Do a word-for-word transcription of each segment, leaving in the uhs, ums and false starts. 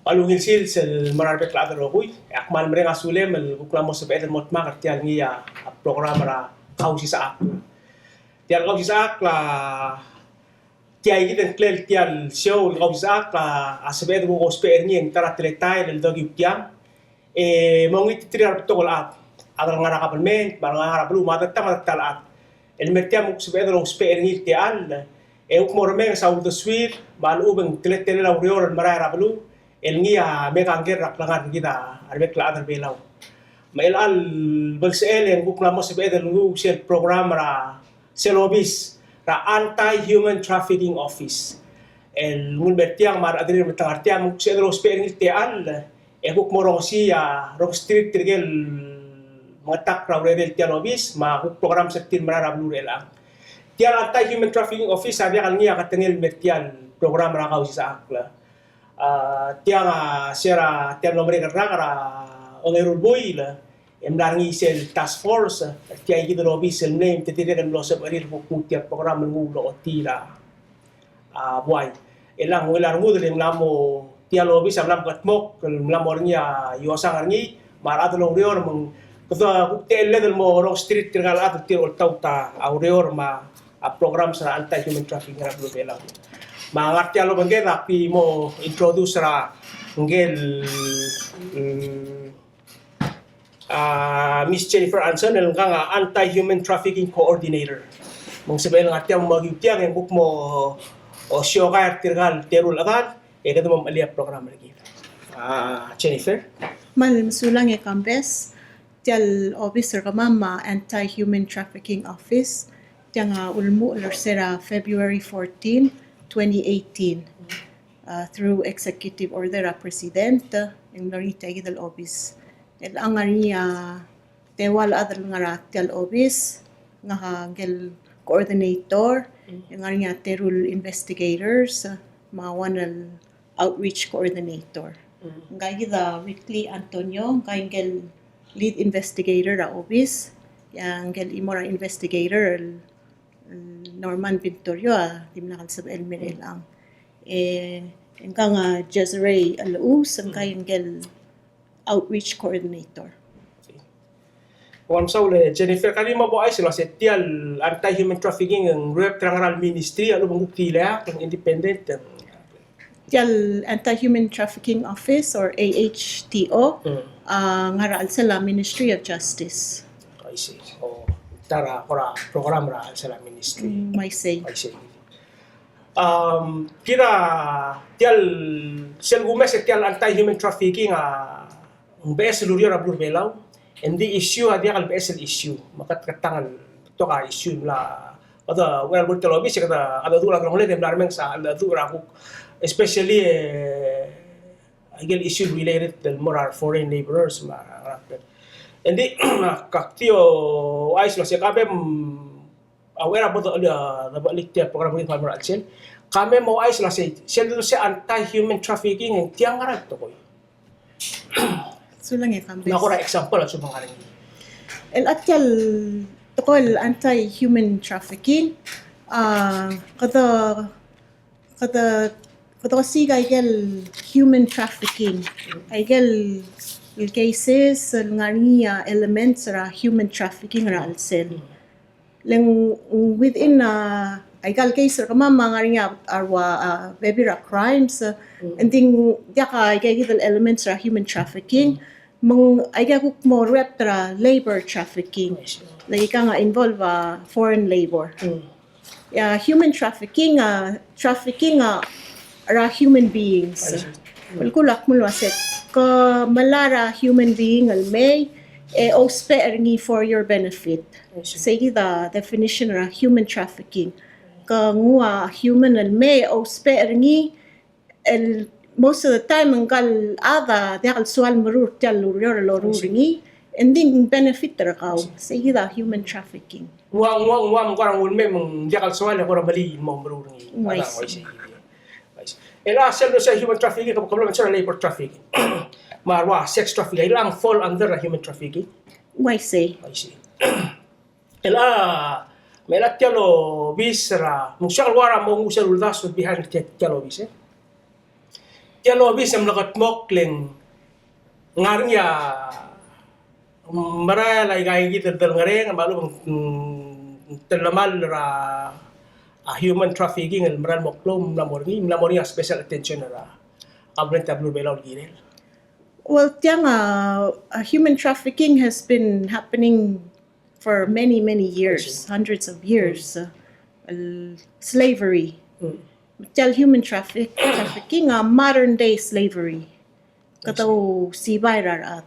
A ungil sils el mo er a rebek el chad el rokui, e ak kmal mereng a sulem el kuk mla mo sebeched el mo dmak er tia el ngii a program er a Kausisechakl. Tia el Kausisechakl a tia kid el ngklel tia el show el Kausisechakl a sebeched el kuk ousbech er ngii e ng ta er a teletael el dokiu tiang. E mo ngititerir a rebetok el chad, chad el ngar er a kabelment, me a ngar er a beluu, me a ta me a ta el chad el mer tiang me kuk sebeched el ousbech er ngii el techall, e kuk mo remenges a uldesuir me a lechub e ng teletelel a ureor el merael er a beluu el ngii a mekangker er a klengar er kid a rebek el chad er Belau. Me chelecha el belsechel e ng kuk mla mo sebeched el nguu sel program er a sel obis er a Anti-Human Trafficking Office. El nguu el mer tiang me a rechederir me te ngar tiang me kuk sebeched el ousbech er ngii el techall, e kuk mo rongesii a rongesterir tirke el mengetakl er a urerel tia el obis, me a kuk programs er tir el merael er a beluu er chelechang. Tia el Anti-Human Trafficking Office a diak el ngii a ketengel el mer tia el program er a Kausisechakl. A, tiang a, se er a tia el mlo merek el rak er a ongeru el buil, e mla er ngii sel task force er tia kid el obis el mlei me te dirrek el mlo sebechir el kuk nguu tia el program el nguu el ochotii er a a buai. Chelechang, ungil a rengud el ng mla mo tia el obis a mla mekedmokl, el mla mo er ngii a iosang er ngii, me a rechad el oureor me ng kede kuk techelled el mo rongesterir tirka el chad el tir oltaut a ureor me a programs er a anti-human trafficking er a beluu er Belau. Me a ngar tia el obengked a ki mo introduce er a ngike el, mm, a Miss Jennifer Anson, el ngkang a Anti-Human Trafficking Coordinator. Me ng sebechel ngar tiang me a kiu tiang e ng kuk mo osiukai er tirka el teru el chad, e kede mo mechelii a program er kid. A Jennifer? Kmal mesulang e Kambes, tia el obis er kemam a Anti-Human Trafficking Office, tiang a ulemuchel er se er a February fourteen, twenty eighteen. Uh, through executive order er a president, uh, e ng mlo er ngii tia kid el obis. Chelechang a ngar er ngii a teua el chad el ngar er tia el obis, ngak a ngike el coordinator, e ng ngar er ngii a teru el investigators, uh, me a one el outreach coordinator. Ngka kid a Weekly Antonio, ngka ngike el lead investigator er a obis, e a ngike el chimo er a investigator el Norman Victorio a dimlak el sebechel el mer chelechang. E ngkang a Jezreel Lechus, ngka ngike el outreach coordinator. Ua mesaul e Jennifer, ka di mo bo chais el uase tia el anti-human trafficking e ng ruebet er a ngera el ministry, a lechub e ng kuk di ileakl, ng independent? Tia el Anti-Human Trafficking Office or A H T O, a ngar er a chelsel a Ministry of Justice. I see. O, ta er a, kora program er a chelsel a ministry. Mm, I see. I see. Um, kid a tia el, sel kumes e tia el anti-human trafficking a ng beches el ureor er a beluu er Belau, e ng di issue a diak el beches el issue. Me kede, kede tang el betok a issue el mla, kede, uchei er a lebo er tia el obis, kede, kede dmu a delongeled e mla remenges a cheldecheduch er a kuk, especially, e, aike el issue related el mo er a foreign laborers, me a, e ng di, ak di ouchais el uase ka mei, a uchei er a bo de, a, de bo lik tia el program er kid el mo er a chelsel. Ka mei mo ouchais el uase, sel, sel anti-human trafficking e ng tiang ngera el tekoi? Sulang e Kambes. Me a kora example a lsekum ng ngar er ngii. El a tia el tekoi el anti-human trafficking, a, kede, kede, kede osiik aike el human trafficking. Aike el cases el ngar er ngii a elements er a human trafficking er a chelsel. Le ng within, a, aika el case er kemam a ngar er ngii a, a ua, a, bebil er a crimes, e, ng di ng diak a, aika kid el elements er a human trafficking, me ng aika kuk mo ruebet er a labor trafficking. Le ikang a involve a foreign labor. A human trafficking, a trafficking, a er a human beings. Belkul a kmo el uase ke melai er a human being el mei e ousbech er ngii for your benefit. Sei kid a definition er a human trafficking. Ke nguu a human el mei e ousbech er ngii el most of the time ngka el chad a diak el soal meruul tia el ureor el loruul er ngii, e ng di ng benefit er kau. Sei kid a human trafficking. Ng ua, ng ua, ng ua, ng kora nguu el mei me ng diak el soal e kora melai el mo meruul er ngii. Uaisei. Uaisei. Uaisei. E a sel, sel human trafficking, ke, ke bla mention a labor trafficking. Me a ua sex trafficking, e a ng fall under a human trafficking? Uaisei. Uaisei. E a, me a tia el obis er a, me ng soak el ua mo nguu sel uldasu behind tia, tia el obis, e. Tia el obis e mla kedmokl e ng ngar er ngii a merael a ika kid el delngereng me a lechub e ng, mm, telemall er a, a human trafficking el merael mo klou, mla mo er ngii, mla mo er ngii a special attention er a government er a beluu er a Belau el kirel. Well, tiang, uh, uh, human trafficking has been happening for many, many years, hundreds of years, uh, el slavery. Mm. Tia el human traffic, trafficking, a modern day slavery. Kede ousibai er a rechad.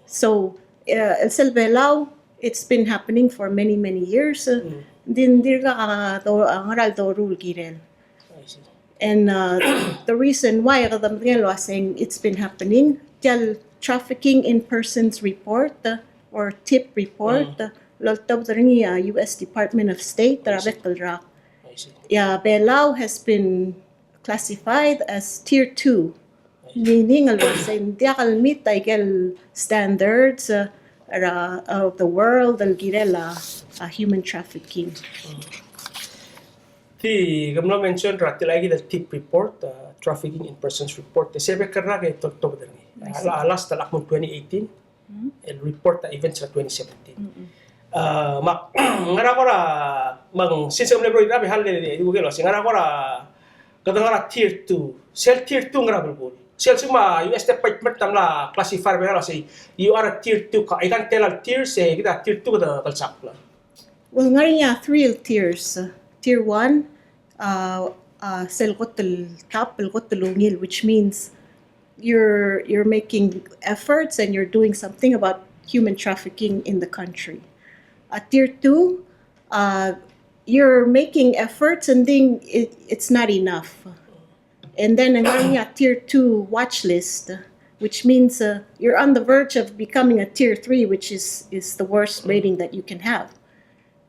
So, uh, el sel Belau, it's been happening for many, many years. Uh, ng dirkak a do-, a ngera el doruul el kirel. I see. And, uh, the reason why, kede medengei el uasei ng it's been happening, tia el trafficking in persons report, uh, or tip report, uh, el oltobed er ngii a U S Department of State er a bek el rak. I see. Yeah, Belau has been classified as tier two, meaning el uasei ng diak el meet a ikel standards, uh, er a, of the world el kirel a, a human trafficking. Di ke mlo mention er a tia el kid el tip report, uh, trafficking in persons report. E se bek el rak e te oltobed er ngii. I see. A la-, a last el kmo twenty eighteen. El report a events er a twenty seventeen. Mm-mm. Uh, me a ngera kora, me ng since ke mle brought it up, e hal el, e, e, e, ngera kora, kede ngar er a tier two. Sel tier two ngera belkul. Sel sel me a U S Department a mla classify er a Belau el uasei, you are a tier two, ka, aika el tiers, e kid a tier two kede klsakl. Well, ngar er ngii a three el tiers. Tier one, uh, uh, sel kot el top, el kot el ungil, which means you're, you're making efforts and you're doing something about human trafficking in the country. Uh, tier two, uh, you're making efforts and then it, it's not enough. And then ngar er ngii a tier two watch list, which means, uh, you're on the verge of becoming a tier three, which is, is the worst rating that you can have.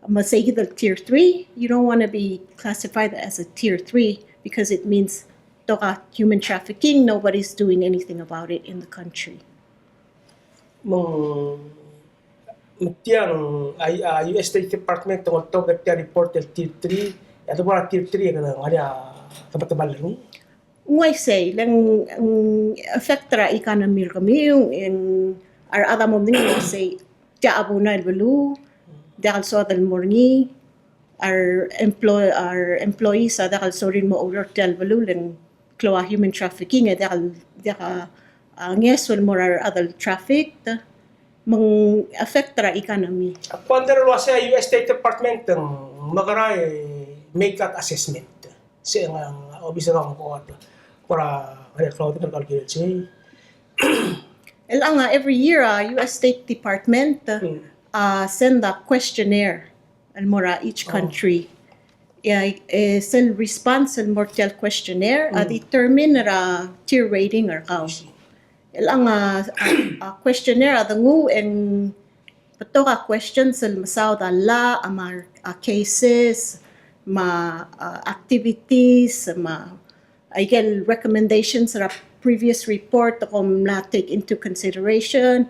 Me se kid el tier three, you don't want to be classified as a tier three because it means toka human trafficking, nobody's doing anything about it in the country. Me ng, me tiang, a, a, U S State Department a oltobed er tia el report el tier three, e a debo er a tier three e kede ngar er ngii a temetemall er ngii. Ng uaisei, le ng, ng affect er a economy er kemiu, e ng a rechad a mo medengei el uasei, tia a buai el beluu, diak el soad el mo er ngii, a re employ-, a re employees a diak el sorir el mo oureor er tia el beluu, le ng klou a human trafficking, e diak el, diak a, a, ngeso el mo er a rechad el trafficked, me ng affect er a economy. A wonder el uasei a U S State Department a ng mekera e make that assessment. Se ng, ng obis er a ng ko at, kora ngar er a cloud er a calculate sei. Chelechang a, every year a U S State Department, hmm, a send a questionnaire el mo er a each, oh, country. E a, e sel response el mo er tia el questionnaire a, hmm, determine er a tier rating er kau. I see. Chelechang a, a, a questionnaire a denguu e ng betok a questions el mesaod a llach, me a, a cases, me a, a activities, me a ikel recommendations er a previous report a kom mla take into consideration.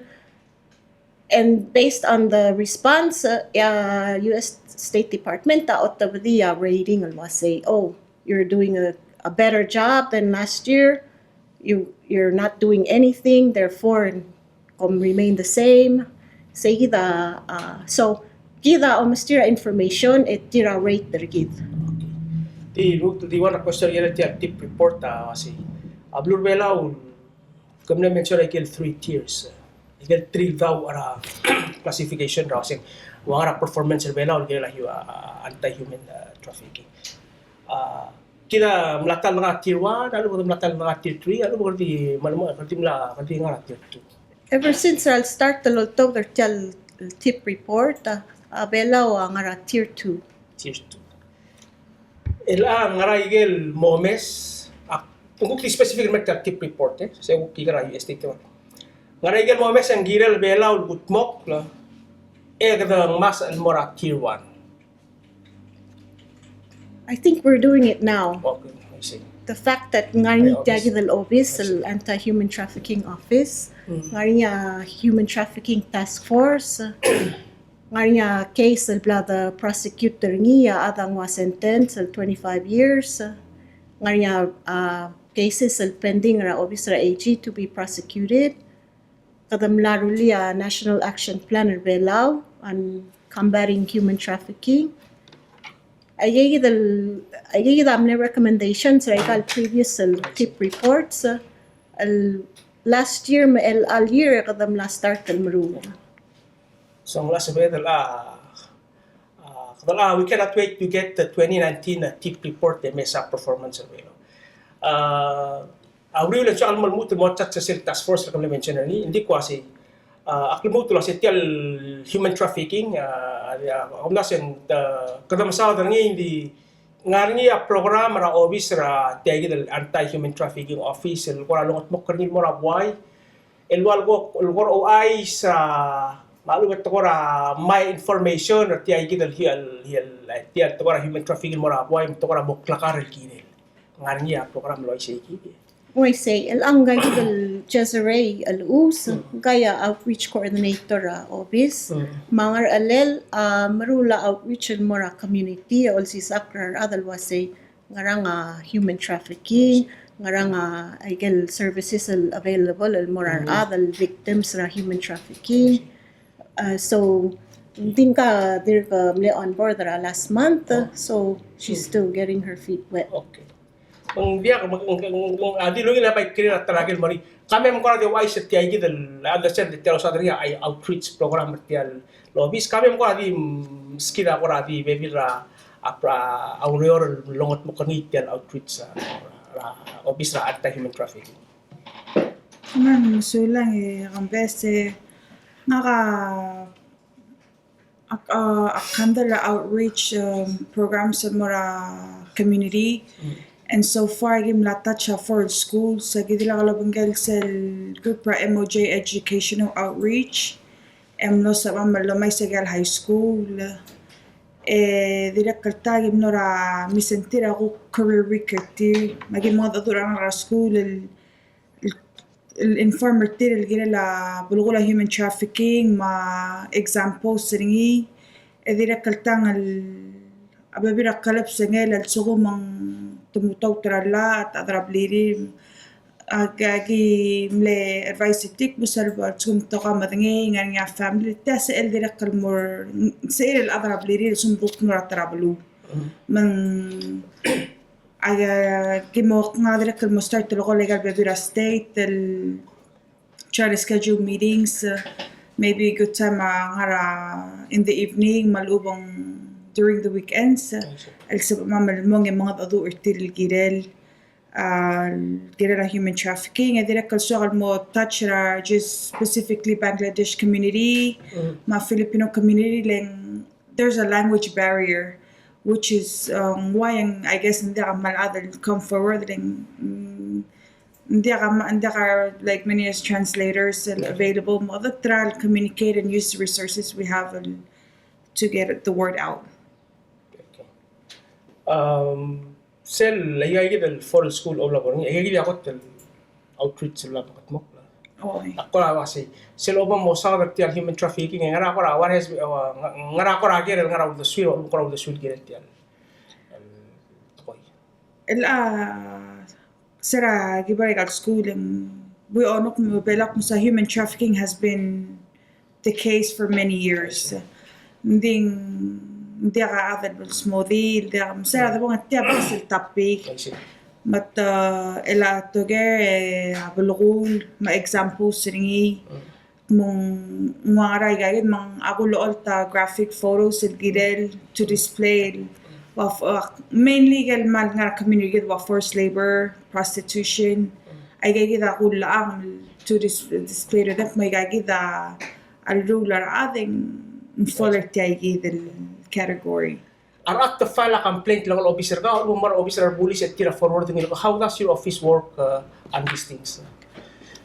And based on the response, uh, a U S State Department a otobedii a rating el uasei, oh, you're doing a, a better job than last year. You, you're not doing anything, therefore, kom remain the same. Sei kid a, uh, so, kid a omesterir a information e tir a rate er kid. Di, di one question er tia el tip report a uasei, a beluu er a Belau, ke mle mention er a ikel three tiers, ikel three el dau er a classification er a uasei, ua ngera a performance er a Belau el kirel a hu-, a, a, anti-human, uh, trafficking. Uh, kid a mla ta el ngar er a tier one, a lechub e kede mla ta el ngar er a tier three, a lechub e kede di, me a lechub e kede mla, kede di ngar er a tier two. Ever since el start el oltobed er tia el tip report, a, a Belau a ngar er a tier two. Tier two. Chelechang a ngar er a ikel momes, a, ng kuk di specific el mer tia el tip report, e, se kuk di ngar er a U S State. Ngar er a ikel momes e ng kirel a Belau el kudmokl, e kede ngmasech el mo er a tier one. I think we're doing it now. Okay, I see. The fact that ngar er ngii tia kid el obis, el Anti-Human Trafficking Office, mm, ngar er ngii a Human Trafficking Task Force, ngar er ngii a case el bla de prosecute er ngii a chad a nguu a sentence el twenty-five years, ngar er ngii a, a cases el pending er a obis er a AG to be prosecuted. Kede mla rullii a National Action Plan er Belau on combating human trafficking. Aikakid el, aikakid a mle recommendations er aika el previous el TIP reports, el last year me a chelecha el year e kede mla start el meruul. So ng mla sebeched el, a, a, kede, a, we cannot wait to get the twenty nineteen, a, TIP report e mesa performance er Belau. A, a uriul e ng soak el mo lmuut el mo touch er sel task force el ke mle mention er ngii, ng di kuk uasei, a, ak lmuut el uasei tia el human trafficking, a, a, a, omdasu e ng, a, kede mesaod er ngii, ng di ngar er ngii a program er a obis er a tia kid el anti-human trafficking office el kora longedmokl er ngii el mo er a buai, el ua el ko, el kora ouchais a, me a lechub e te kora mai information er tia kid el, el, el, tia el te kora human trafficking el mo er a buai, me te kora mo klekar el kirel. Ngar er ngii a program el uaisei kid. Uaisei, el ngka kid el Jezreel el Us, ngka a outreach coordinator er a obis, me a ngerchelel a meruul a outreach el mo er a community, olsisechakl er a rechad el uasei ngerang a human trafficking, ngerang a aikel services el available el mo er a rechad el victims er a human trafficking. Uh, so, ng di ngka dirk mle on board er a last month, so she's still getting her feet wet. Okay. Ng diak, ng, ng, ng, a di lungil a bai kirir a ta er a kel mo er ngii. Ka mei me ng kora di ouchais er tia kid el, I understand, tia el losaod er ngii a outreach program er tia el obis. Ka mei me ng kora di, mm, meskid a kora di bebil er a, a, a ureor el longedmokl er ngii tia el outreach, a, er a obis er a anti-human trafficking. Me ng mesulang e, kambes e, ngak a ak, uh, ak handle a outreach, um, programs el mo er a community. And so far, aki mla touch a four schools, aki dirrek el obengkel sel group er a M O J Educational Outreach. E mlo sebechemam el omais aikel high school. E dirrek el ta aki mlo er a mesentir a kuk career week er tir. Me aki mengedecheduch er a rengalek er a school el el inform er tir el kirel a belkul a human trafficking me a examples er ngii, e dirrek el tang el a bebil er a kelebsengel a lsekum ng te mo taut er a llach, a chad er a blirir, a, aki mle advice er tir me sel bo lsekum te ko medengei, ngar er ngii a family, tia sel dirrek el mo er, sel chad er a blirir, lsekum te mo er a ta er a beluu. Me ng A, ki mo, ngak a dirrek el mo start el ko el aikel bebil er a state el try to schedule meetings, uh, maybe good time a ngar er a in the evening, me a lechub e ng during the weekends, uh, el sebechemam el mong e mengedecheduch er tir el kirel, uh, kirel a human trafficking, e dirrek el soak el mo touch er a just specifically Bangladesh community, me a Filipino community, le ng there's a language barrier, which is, um, why, I guess, ng diak a kmal chad el come forward, le ng, mm, ng diak a, ng diak a, like, many as translators available, me kede try to communicate and use the resources we have, um, to get the word out. Okay. Um, Sel, aika kid el four el school el oba er ngii, aika kid a kot el outreach el oba kutmokl. Oi. Ak kora uasei, sel oba mo saod er tia el human trafficking, e ngera kora, what has, uh, ngera kora ker el ngar er a uldesuir, kora uldesuir el kirel tia el, el tekoi. El, ah, se er a ki bo er aika el school, em, we all know, me a belak me se a human trafficking has been the case for many years. Ng di, ng diak a chad el smodii, ng diak, me se er a debong e tia a best el topic. I see. Me te, el a toker, e, a belkul, me a examples er ngii, me ng ua ngera aika kid, me ng a kulecholt a graphic photos el kirel to display el, ua f-, ua, mainly aike el kmal ngar er a community kid ua forced labor, prostitution, aika kid a kullechang to dis-, display er ngii, me aika kid a a llull er a chad e ng fall er tia kid el category. A rechad te file a complaint el ngar er a obis er kau, el mo er a obis er a rebulis e tir a forward er ngii el, how does your office work, uh, on these things?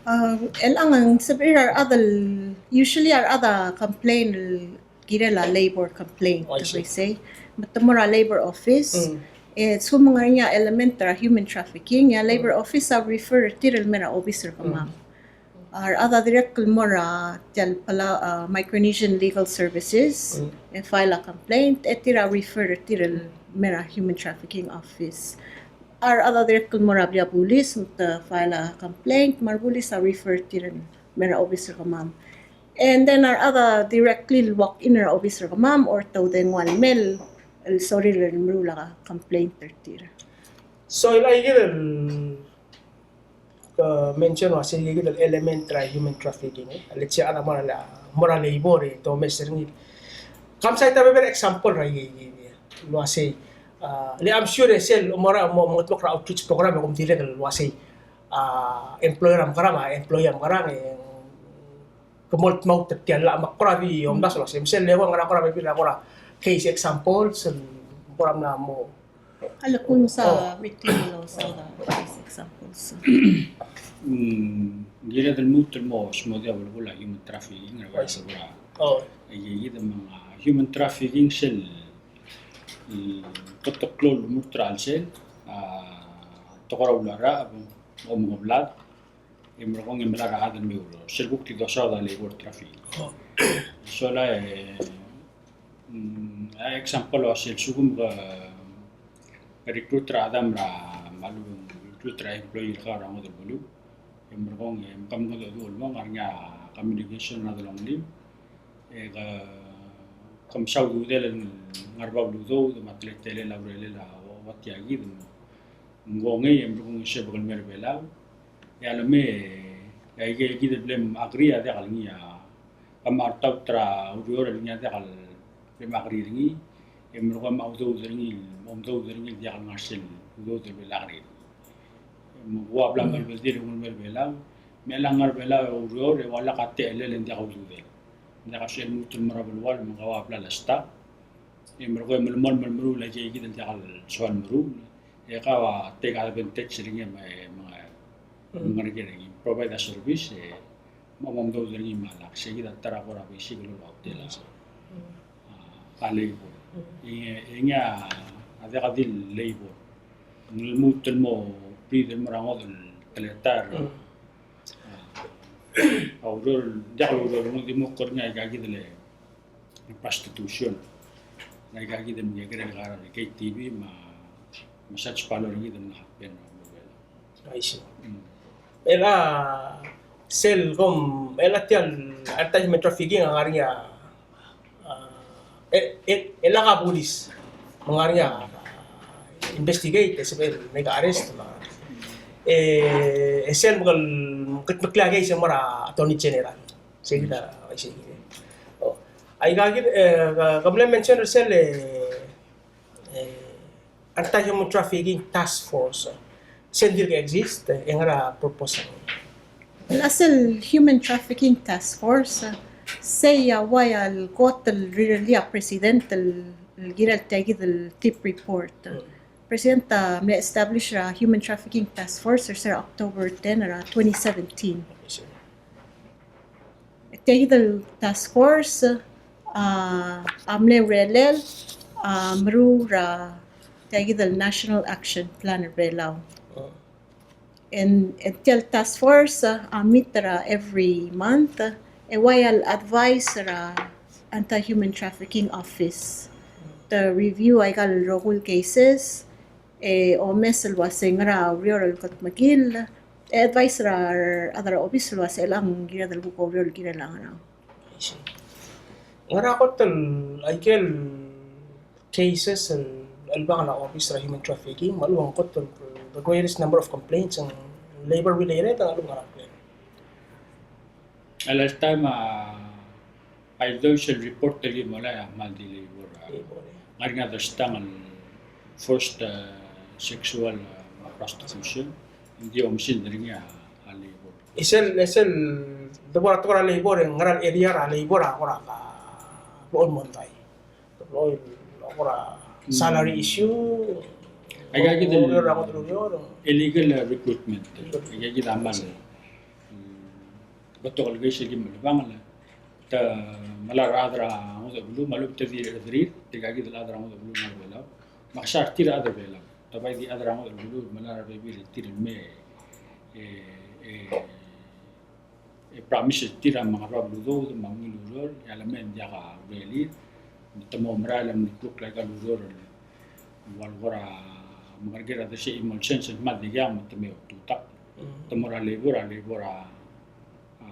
Uh, el ang, ang sebechir a rechad el, usually a rechad a complain el kirel a labor complaint, oh, I see, te uaisei. Me te mo er a labor office, mm, e, lsekum ng ngar er ngii a element er a human trafficking, e a labor, mm, office a refer er tir el mei er a obis er kemam. Mm. A rechad a dirrek el mo er a tia el Palau, uh, Micronesian Legal Services, mm, e file a complaint, e tir a refer er tir el mei er a human trafficking office. a rechad a dirrek el mo er a blil a bulis me te file a complaint, me a rebulis a refer tir el mei er a obis er kemam. And then a rechad a directly walk in er a obis er kemam or te oudengua el mei el sorir el meruul a complaint er tir. So, el aikid el ke mention el uasei aikid el element er a human trafficking, e. Let's say a chad a mo er a, mo er a labor, e, te omes er ngii. Ke msa a ta bebil er a example er aikid el uasei, a, le I'm sure e sel mo er a, mo, mo, mo er a outreach program, e kom dirrek el uasei, a, employer a mekerang, a, employee a mekerang, e, ke mo el tmaut er tia el llach me a kora di omdasu el uasei, me sel lebo ngera kora bebil er a kora case examples el kora mla mo. A leko el msa, oh, Ricky el msa a case examples. Mm, ng kired el lmuut el mo smodii a belkul a human trafficking er a, oh, aikakid me a human trafficking sel, mm, kot el klou el lmuut er a chelsel, a, tekoi er a ulerrech, omengeblad, e merekong e melai a chad el mei oureor. Sel kuk di dosaod a labor traffic. Sola e, mm, a example a sel lsekum ke, ke recruit er a chad me a, me a lechub e ng recruit er a employee er kau er a ngodech el beluu. E merekong e, me ke mengedecheduch el mong, ngar er ngii a communication er a delongelim. E ke, ke msa a ududel el ngar er a bab el udoud, me a teletelel a urerel a ua tia kid, me ng kongei e merekong e sebechel el mei er a Belau. E a lemei, e aikakid el bla me agree a diak el ngii a, ke mla er a taut er a ureor el ngii a diak el bla me agree er ngii, e merekong me a udoud er ngii, me a udoud er ngii el diak el ngar sel udoud el bla agree er ngii. Me ng ua bla me a bebil er ngii el mei er a Belau, me a ngar er a Belau e oureor, e ua lak a techellel e ng diak a ududel. Ng diak a sel lmuut el mo er a belual, me ng ua bla el staff. E merekong e melemolem el meruul aikakid el diak el soal meruul. E kau a take advantage er ngii me, me, mm, me ngar er ngii, provide a service, e, me, me omdasu er ngii me a lak, se kid a ta er a kora basic el ua hotel a. Mm. A, a labor. Mm. E, e ngii a, a diak di el labor. Ng lmuut el mo, bid el mo er a ngodech el teletael. Mm. A, a ureor, diak el ureor, ng di mo kora ngii aikakid el prostitution. Aikakid el mekekerei el ngar er a K T V me a, me a such parlor kid el mla happen er a Belau. I see. Mm. El a sel kom, el a tia el anti-human trafficking a ngar er ngii a, a, el, el, el a ka bulis. Me ng ngar er ngii a, a, investigate, e sebechel el make arrest, me a, e, e sel me ke, ke, ke case e mo er a Attorney General. Se kid a, se kid. O. Aikakid, e, ke, ke mle mention er sel, e, e, anti-human trafficking task force. Sel dirk exist, e, e ngera purpose? Well, a sel human trafficking task force, e, sei a ua el kot el rirellii a president el, el kirel tia kid el TIP report. Mm. President a mle establish er a human trafficking task force er se er a October ten er a twenty seventeen. Tia kid el task force, a, a mle urerel, a, meruul er a tia kid el National Action Plan er a Belau. E ng, e tia el task force, a, a meet er a every month, e ua el advice er a Anti-Human Trafficking Office. Te review aika el rokui el cases, e omes el uase ngera ureor el kot mekill, e advice er a, er a rechad er a obis el uase chelechang kired el kuk oureor el kirel a ngerang. I see. Ngera kot el, aike el cases el, el chelebangel a obis er a human trafficking, me a lechub e ng kot el, the greatest number of complaints, ng labor related, a lechub e ng ngerang? A last time, a, a ildois el report el ki molai a kmal di labor, a. Labor, e. Ngar er ngii a derstang el forced, a, sexual, a, prostitution, ng di oumesingd er ngii a, a labor. E sel, e sel, debo er a tekoi er a labor, e ngera el area er a labor a kora, a, bo el mondai. Bo el, kora salary issue. Aika kid el, illegal recruitment. Aika kid a kmal, mm, betok el case el ki melebangel. Te melai a rechad er a ngodech el beluu, me a lechub e te di rechederir, tirka kid el chad er a ngodech el beluu el ngar er a Belau. Me a kesai er tir a chad er a Belau. Te bai di chad er a ngodech el beluu, melai a rebebil er tir el mei, e, e, e promise er tir a mengerob el udoud, me a ungil ureor, e a lemei e ng diak a urerir, me te mo merael el mle kluk aika el ureor el ua el kora mengerker a dese emulsions el kmal dikea me te me oltutakl. Mm. Te mo er a labor, a labor a, a,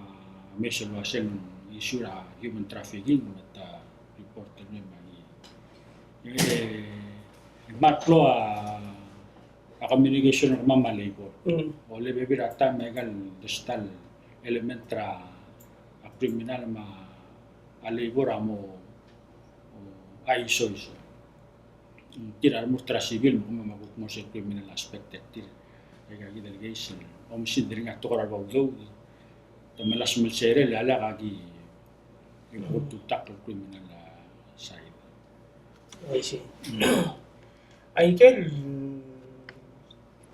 me sel uasei ng issue er a human trafficking, me te report er ngii me a ngii. E, e kmal klou a, a communication er kemam me a labor. Mm. Ole bebil er a taem e aika el distal element er a, a criminal me a labor a mo, o, a isoiso. Tir a remurt er a civil me kemam a kuk mo er sel criminal aspect er tir. E aika kid el case el oumesingd er ngii a tekoi er a udoud. Te melasem el sel er a lak a ki, e mo oltutakl el criminal, a, side. I see. Mm. Aike el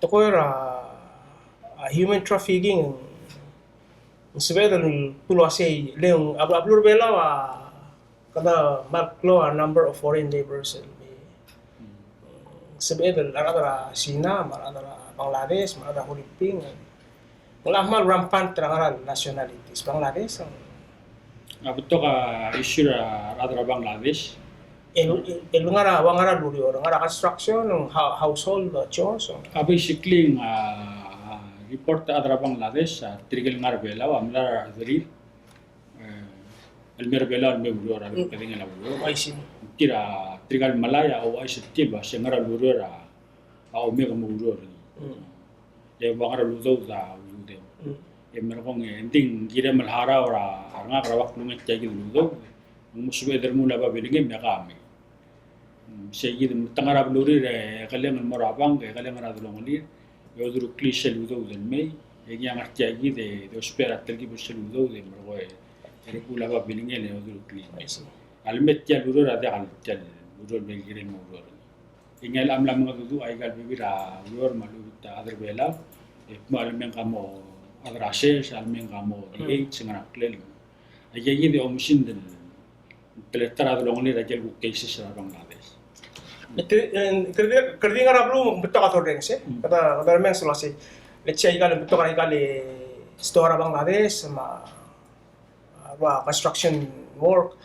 tekoi er a, a, human trafficking, ng sebeched el kmo uasei, le ng a, a beluu er a Belau a, kede kmal klou a number of foreign laborers el me, mm, sebeched el a rechad er a Sina, me a rechad er a Bangladesh, me a rechad er a Huriping. Ng locha kmal rampant er a ngar er a nationalities, Bangladesh. A betok a issue er a rechad er a Bangladesh. El, el ngar er a, ua ngar er a ureor, ngar er a construction, hou-, household chores. A, basically, a, report er a rechad er a Bangladesh, a, tirke el ngar er a Belau, a mla er a rechederir, e, el me er a Belau el me oureor, a, mm, kedengei el oureor. I see. Tir a, tirka el melai a ouchais er tir el uasei ng ngar er a ureor a, a omek el mo oureor. Mm. E ua ngar er a udoud a ududem. Mm. E merekong e ng di ng kirem el harau er a, a rengalek er a ua klungel tia kid el udoud. Ng mo sebeched el remuul a babilngem me ke mei. Mm, sei kid me te ngar er a belurir e keleng el mo er a bank, e keleng er a delongelir, e odureklii sel udoud el mei, e ngii a ngar tia kid e de ousbech er a telkib er sel udoud e merekong e remuul a babilngel e odureklii el mei. I see. A leme tia el ureor a diak el tia el ureor el mei el kirem el mo oureor. E ngii a mla mengedecheduch aika el bebil er a ureor me a lechub e a rechad er a Belau, e kmo a leme ng kmo a rechad er a sers, a leme ng kmo a D H, mm, ngar er a ngklel. Aika kid e oumesingd el teletelel a delongelir aike el kuk cases er a Bangladesh. Kede, e, kede, kede ngar er a beluu me ng betok a torrenges, e? Mm. Kede, kede remenges el uasei, let's say, aika el betok er aika el stoa er a Bangladesh, me a, a, ua construction work,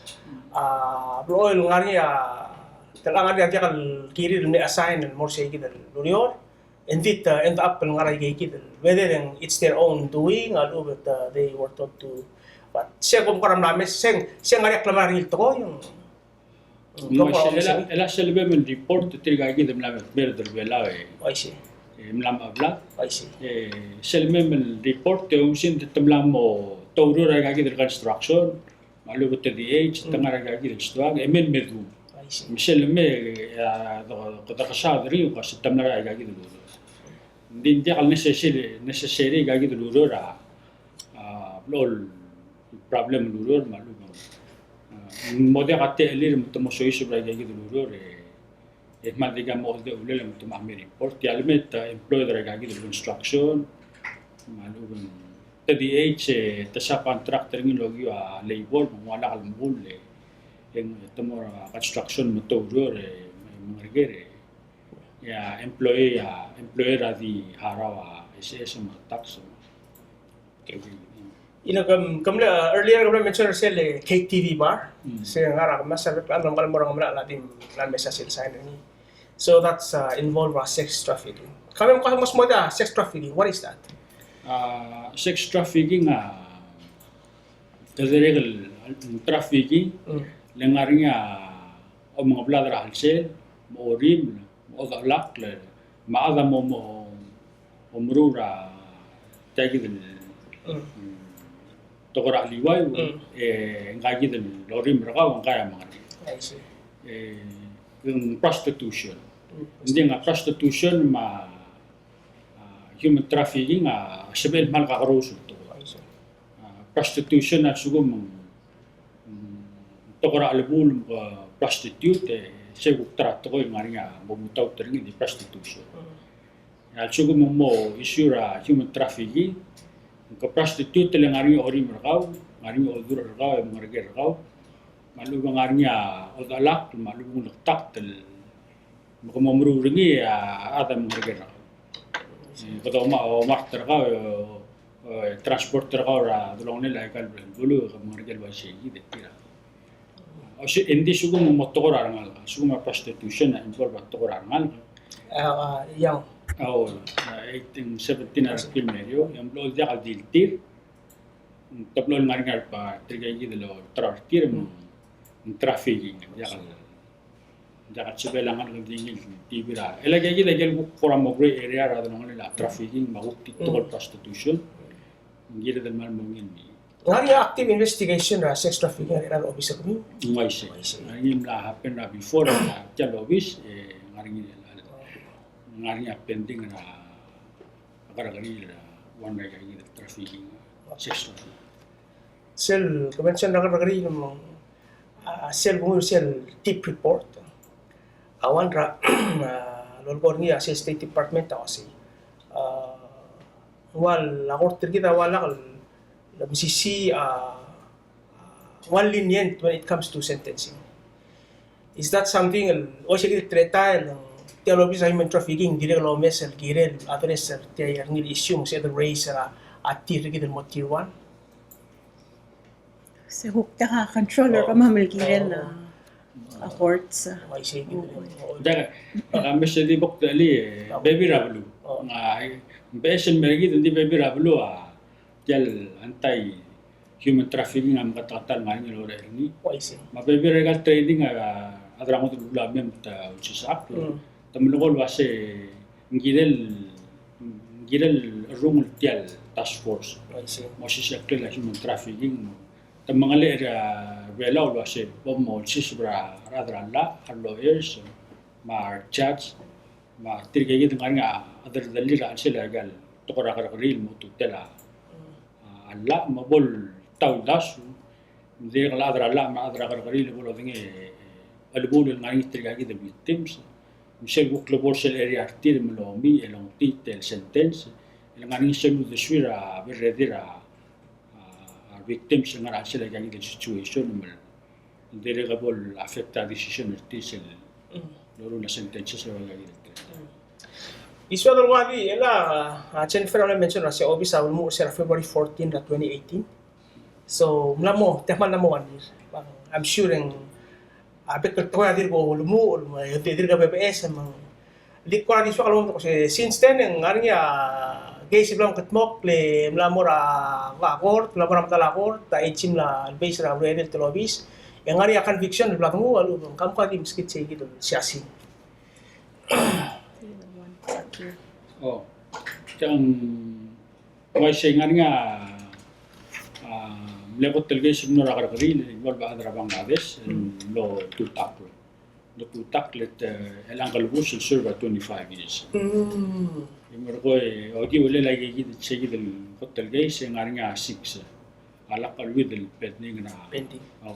a, blechoel ngar er ngii a, te locha ngar er ngii a diak el kirir el mle assign el mo er sei kid el ureor, and it, uh, end up el ngar er aike kid el, whether it's their own doing, a lechub e, uh, they were told to, but se kom kora mla mes, se, se ngar er ngii a klemera er ngii el tekoi. Ng uaisei, e le, e le sel mei el report, tirka kid el mla mer, mer a rechad er a Belau e. I see. E mla mechebla. I see. E sel mei el report, e oumesingd te mla mo toureor er aika kid el construction, me a lechub e te D H, te ngar er aika kid el stoang, e mei el me dmu. I see. Me sel mei, e, a, de, de kesaod er ngii, e se te mla er aika kid el ureor. Ng di ng diak el necessary, necessary aika kid el ureor a, a, blechoel problem el ureor me a lechub e ng, a, ng mo diak a techelir me te mo soiseb er aika kid el ureor, e, e kmal dikea mo oldeuchel el me te mo mei report. Tia el mei te employed er aika kid el construction, me a lechub e ng te D H, e, te subcontract er ngii el okiu a labor, me ng ua lak el mekull, e, e te mo er a construction me te oureor, e, me, me ngerker, e, e a employee, a employer a di harau a S S me a tax. Okay. You know, ke, ke mle, uh, earlier ke mle mention er sel K T V bar. Mm. Se ngar er a kemelasech el reklam, ng kmal mo er a ngemelachel a di mla mesa sel sign er ngii. So that's, uh, involve, uh, sex trafficking. Kemam, kemam mo smodii a sex trafficking. What is that? Uh, sex trafficking, uh, kede dirrek el, el trafficking, mm, le ngar er ngii a omengeblad er a chelsel, me a orimel, me a odechelakl, me a chad a mo, mo, mo meruul er a tia kid el, mm, tekoi er a cheliuaiu, mm, e ngka kid el orimel er kau, ngka a mengkar. I see. E, ng prostitution. Mm. Ng di a prostitution me a, a, human trafficking a sebechel el kmal kakerous el tekoi. I see. A, prostitution a lsekum ng, mm, tekoi er a chelebuul me ke prostitute, e, se kuk ta er a tekoi el ngar er ngii a mo mutaut er ngii el di prostitution. Mm. A lsekum ng mo issue er a human trafficking, ke prostitute le ngar er ngii a orimel er kau, ngar er ngii a odurech er kau, e mengereker er kau, me a lechub e ng ngar er ngii a odechelakl, me a lechub e ng ulektakl el me ke mo meruul er ngii a chad a mengereker er kau. E, kede omo-, omart er kau, e, e, transport er kau er a delongelel aika el beluu, ke mengereker el uaisei kid e tir a. O se, e ng di lsekum ng mo tekoi er a rengalek, lsekum a prostitution a involve a tekoi er a rengalek, A, a, young. A, o, a, eighteen, seventeen a rekil me a eou, e ng mlo diak el di tir. Te mlo ngar er ngii a, tirka kid el olterau er tir, mm, trafficking, diak el, diak el sebechel a ngalek el di ngii el di bira. E le aika kid a ikel kuk kora mo gray area er a delongelel a trafficking me a kuk di tekoi el prostitution. Ng kired el kmal mo ngii el Ng ngar er ngii a active investigation er a sex trafficking er a obis er kemiu? Ng uaisei. Uaisei. Ng ngar er ngii el mla happen er a before er tia el obis, e ng ngar er ngii el, ng ngar er ngii a pending er a kerrekeriil er a one er aika kid el trafficking, sex trafficking. Sel ke mention er a kerrekeriil me ng, a, sel kung sel tip report. A one er a, a, lolekoi er ngii a sel State Department a uaisei. A, ng ua el court er kid a ua lak el mesisiich, a, a, ua lenient when it comes to sentencing. Is that something el, uaisei kid el teletael, tia el obis er a human trafficking, dirrek el omes el kirel address er tia el ngii el issue, me se el raise er a, a tir kid el mo tier one? Se kuk diak a control er kemam el kirel a, a courts. Diak, a mesa di bok tali, e, bebil er a beluu. Ng, a, beches el mer kid, ng di bebil er a beluu, a, tia el anti human trafficking a meketeketang el ngar er ngii el orrenges er ngii. Me a bebil er aika el training a, a, a rechad er a ngodech el mla mei me te ulsisechakl. Te melekoi el uase ng kirel, ng kirel cherrungel tia el task force. Mo osisechakl a human trafficking. Te mengelechel er a Belau el uase bo mo olsiseb er a rechad er a llach, a lawyers, me a judge, me tirke kid el ngar er ngii a deldellir a chelsel aika el tekoi er a kerrekeriil me a ultutelel a, a llach me bo el ta uldasu, me dirrek el chad er a llach me a chad er a kerrekeriil bo lodengei, e, chelebuul el ngar er ngii tirka kid el victims. Me sel kuk lebo er sel area er tir me lomiich el ongtiit el sentence el ngar er ngii sel uldesuir a berreder a, a, a victims el ngar er a chelsel aika kid el situation me ng dirrek bo el affect a decision er tir sel loruul a sentences el ua aika kid el. Isei a dul ua di, el a, a, Jennifer a mla mention er a se obis a ulemuchel er a February fourteen er a twenty eighteen. So, mla mo, tia kmal mla mo one year. Me ng, I'm sure e ng, a, bek el tekoi a dirk ulemuchel, me ng dirk bebeches, me ng di kora di soak el mo, se, since then, e ng ngar er ngii a case el bla mo kedmokl, e mla mo er a, a court, mla mo er a medal a court, a AG a mla base er a urerel tia el obis, e ng ngar er ngii a conviction el bla denguu, a lechub e ng kmal di meskid sei kid el siasing. O, tia ng uaisei, ng ngar er ngii a, a, mle kot el case el mlo er a kerrekeriil el involve a chad er a Bangladesh el mlo tutakl. Mlo tutakl e te, e, el ngklebus el serve a twenty-five years. E merekong e okiu el aika kid, sei kid el kot el case e ng ngar er ngii a six a lak el wid el pending er a. Pending. O.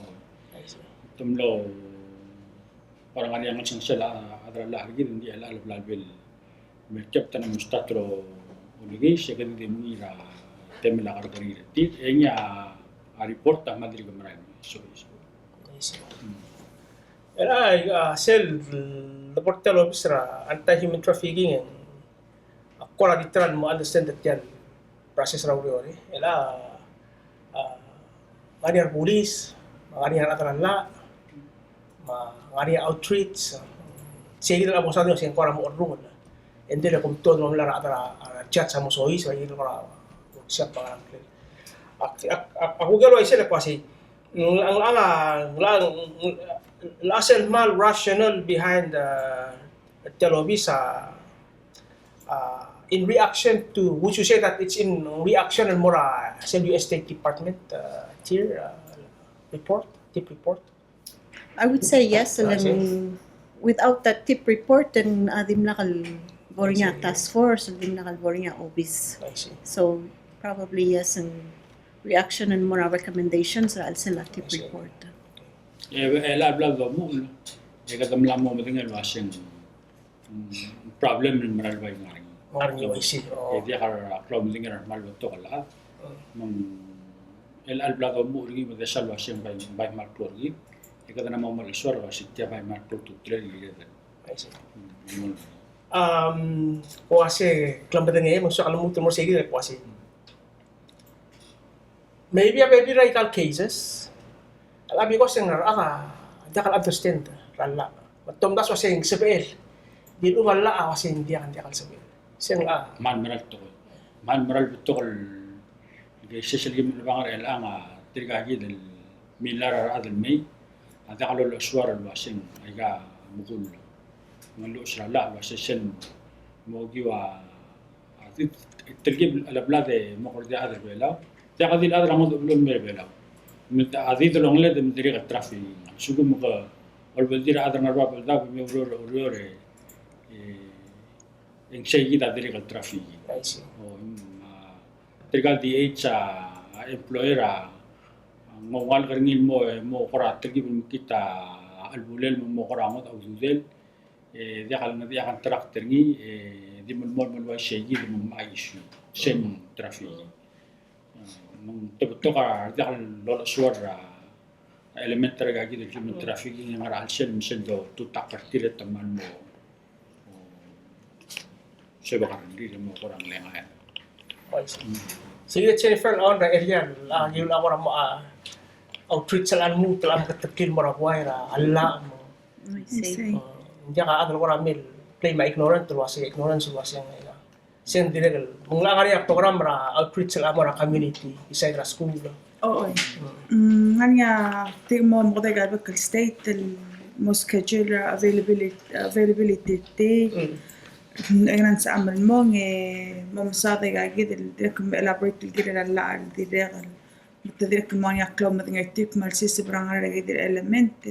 Te mlo, kora ngar er ngii a ngelsengsel a chad er a llach er kid, ng di chelecha el bla lebo el me kiab te mla mo start er a olekiis, e kede di mengiil er a temel a kerrekeriil er tir, e ngii a report a kmal dirk merael. So, so. Era, a, sel report er a obis er a anti human trafficking, e ng, a, kora di try el mo understand er tia el process er a ureor, e. El a, a, ngar er ngii a rebulis, me a ngar er ngii a rechad er a llach, me a ngar er ngii a outreach, sei kid el a bo sa di se ng kora mo cherrungel. E ng dirrek el kom tuobed el mo melai er a rechad er a, a, judge a mo soiseb, e kid el kora workshop a ngar er ngii. Ak, ak, ak, ak kuk el uaisei el kmo sei. Ng, ng, ng, ng, ng, ng, ng sel kmal rational behind, uh, tia el obis a, uh, in reaction to, would you say that it's in reaction el mo er a sel U S State Department, uh, tir, uh, report, tip report? I would say yes, and then without that tip report, then, uh, dimlak el bo er ngii a task force, dimlak el bo er ngii a obis. I see. So probably yes, and reaction and more recommendations er a chelsel a tip report. E, e a bla domuchel, e kede mla mo medengei el uaseng, mm, problem el mera el bai ngar er ngii. Ngar er ngii, I see. E diak a klou medengei er a kmal betok el chad. Me ng, el, el bla domuchel er ngii me desa el uaseng bai, bai kmal klou er ngii. E kede mla mo melekoi el uaseng tia bai kmal klou a ultutelel el kired. I see. Mm. Um, uase, klemedengei, me ng soak el lmuut el mo er sei kid el uase. Maybe a bebil er aika el cases, a because e ng a rechad a diak el understand er a llach. Me te omdasu el uaseng sebechel. Di lechub a llach a uasei ng diak, ng diak el sebechel. Sel a. Kmal mera el tekoi. Kmal mera el betok el, el sesei el kim el bang er chelechang a tirka kid el milai er a rechad el mei a diak lolekoi el uasei ng aika mekull. Ng lolekoi er a llach el uasei sel mo okiu a, a, telkib el blad e mo kora di chad er Belau. Diak di el chad er a ngodech el beluu el mei er Belau. Me a di delongeled e me dirrek el traffic. Sekum ke olbeldir a chad er a Ngerbab el daob e me oureor, oureor e, e, e ng sei kid a dirrek el traffic. I see. O, mm, a, tirka el D H a, a employer a, a, ng oungalek er ngii el mo, e, mo kora telkib el mekngit a chelebulel, mo, mo kora ngodech a ududel. E diak el ngii a contract er ngii, e di melemolem el uaisei kid me ng issue, same traffic. Me ng te betok a diak lolekoi er a element er aika kid el human trafficking e ngar er a chelsel me sel do tutak er tir e te kmal mo, o, sebechek a rengrir e mo kora nglengai. Sei kid Jennifer, a area el, a, kid a kora mo, a, outreach el lmuut el meketeklii el mo er a buai er a llach, mo. I see. Ng diak a chad el kora mle play me a ignorant el uasei, ignorance el uasei ng, ng dirrek el, me ng ngar er ngii a program er a outreach el mo er a community, beside er a school. O, oi. Mm, ngar er ngii a tir mo, mo okedei a bek el state el mo schedule er a availability, availability. Mm. E ng ngar er ngii a mle mo, e mo mesaod aika kid el dirrek el elaborate el kirel a llach el dirrek el, me te dirrek el mo er ngii a klou me de ngar er tir el kmal siseb er a ngar er aika kid el element.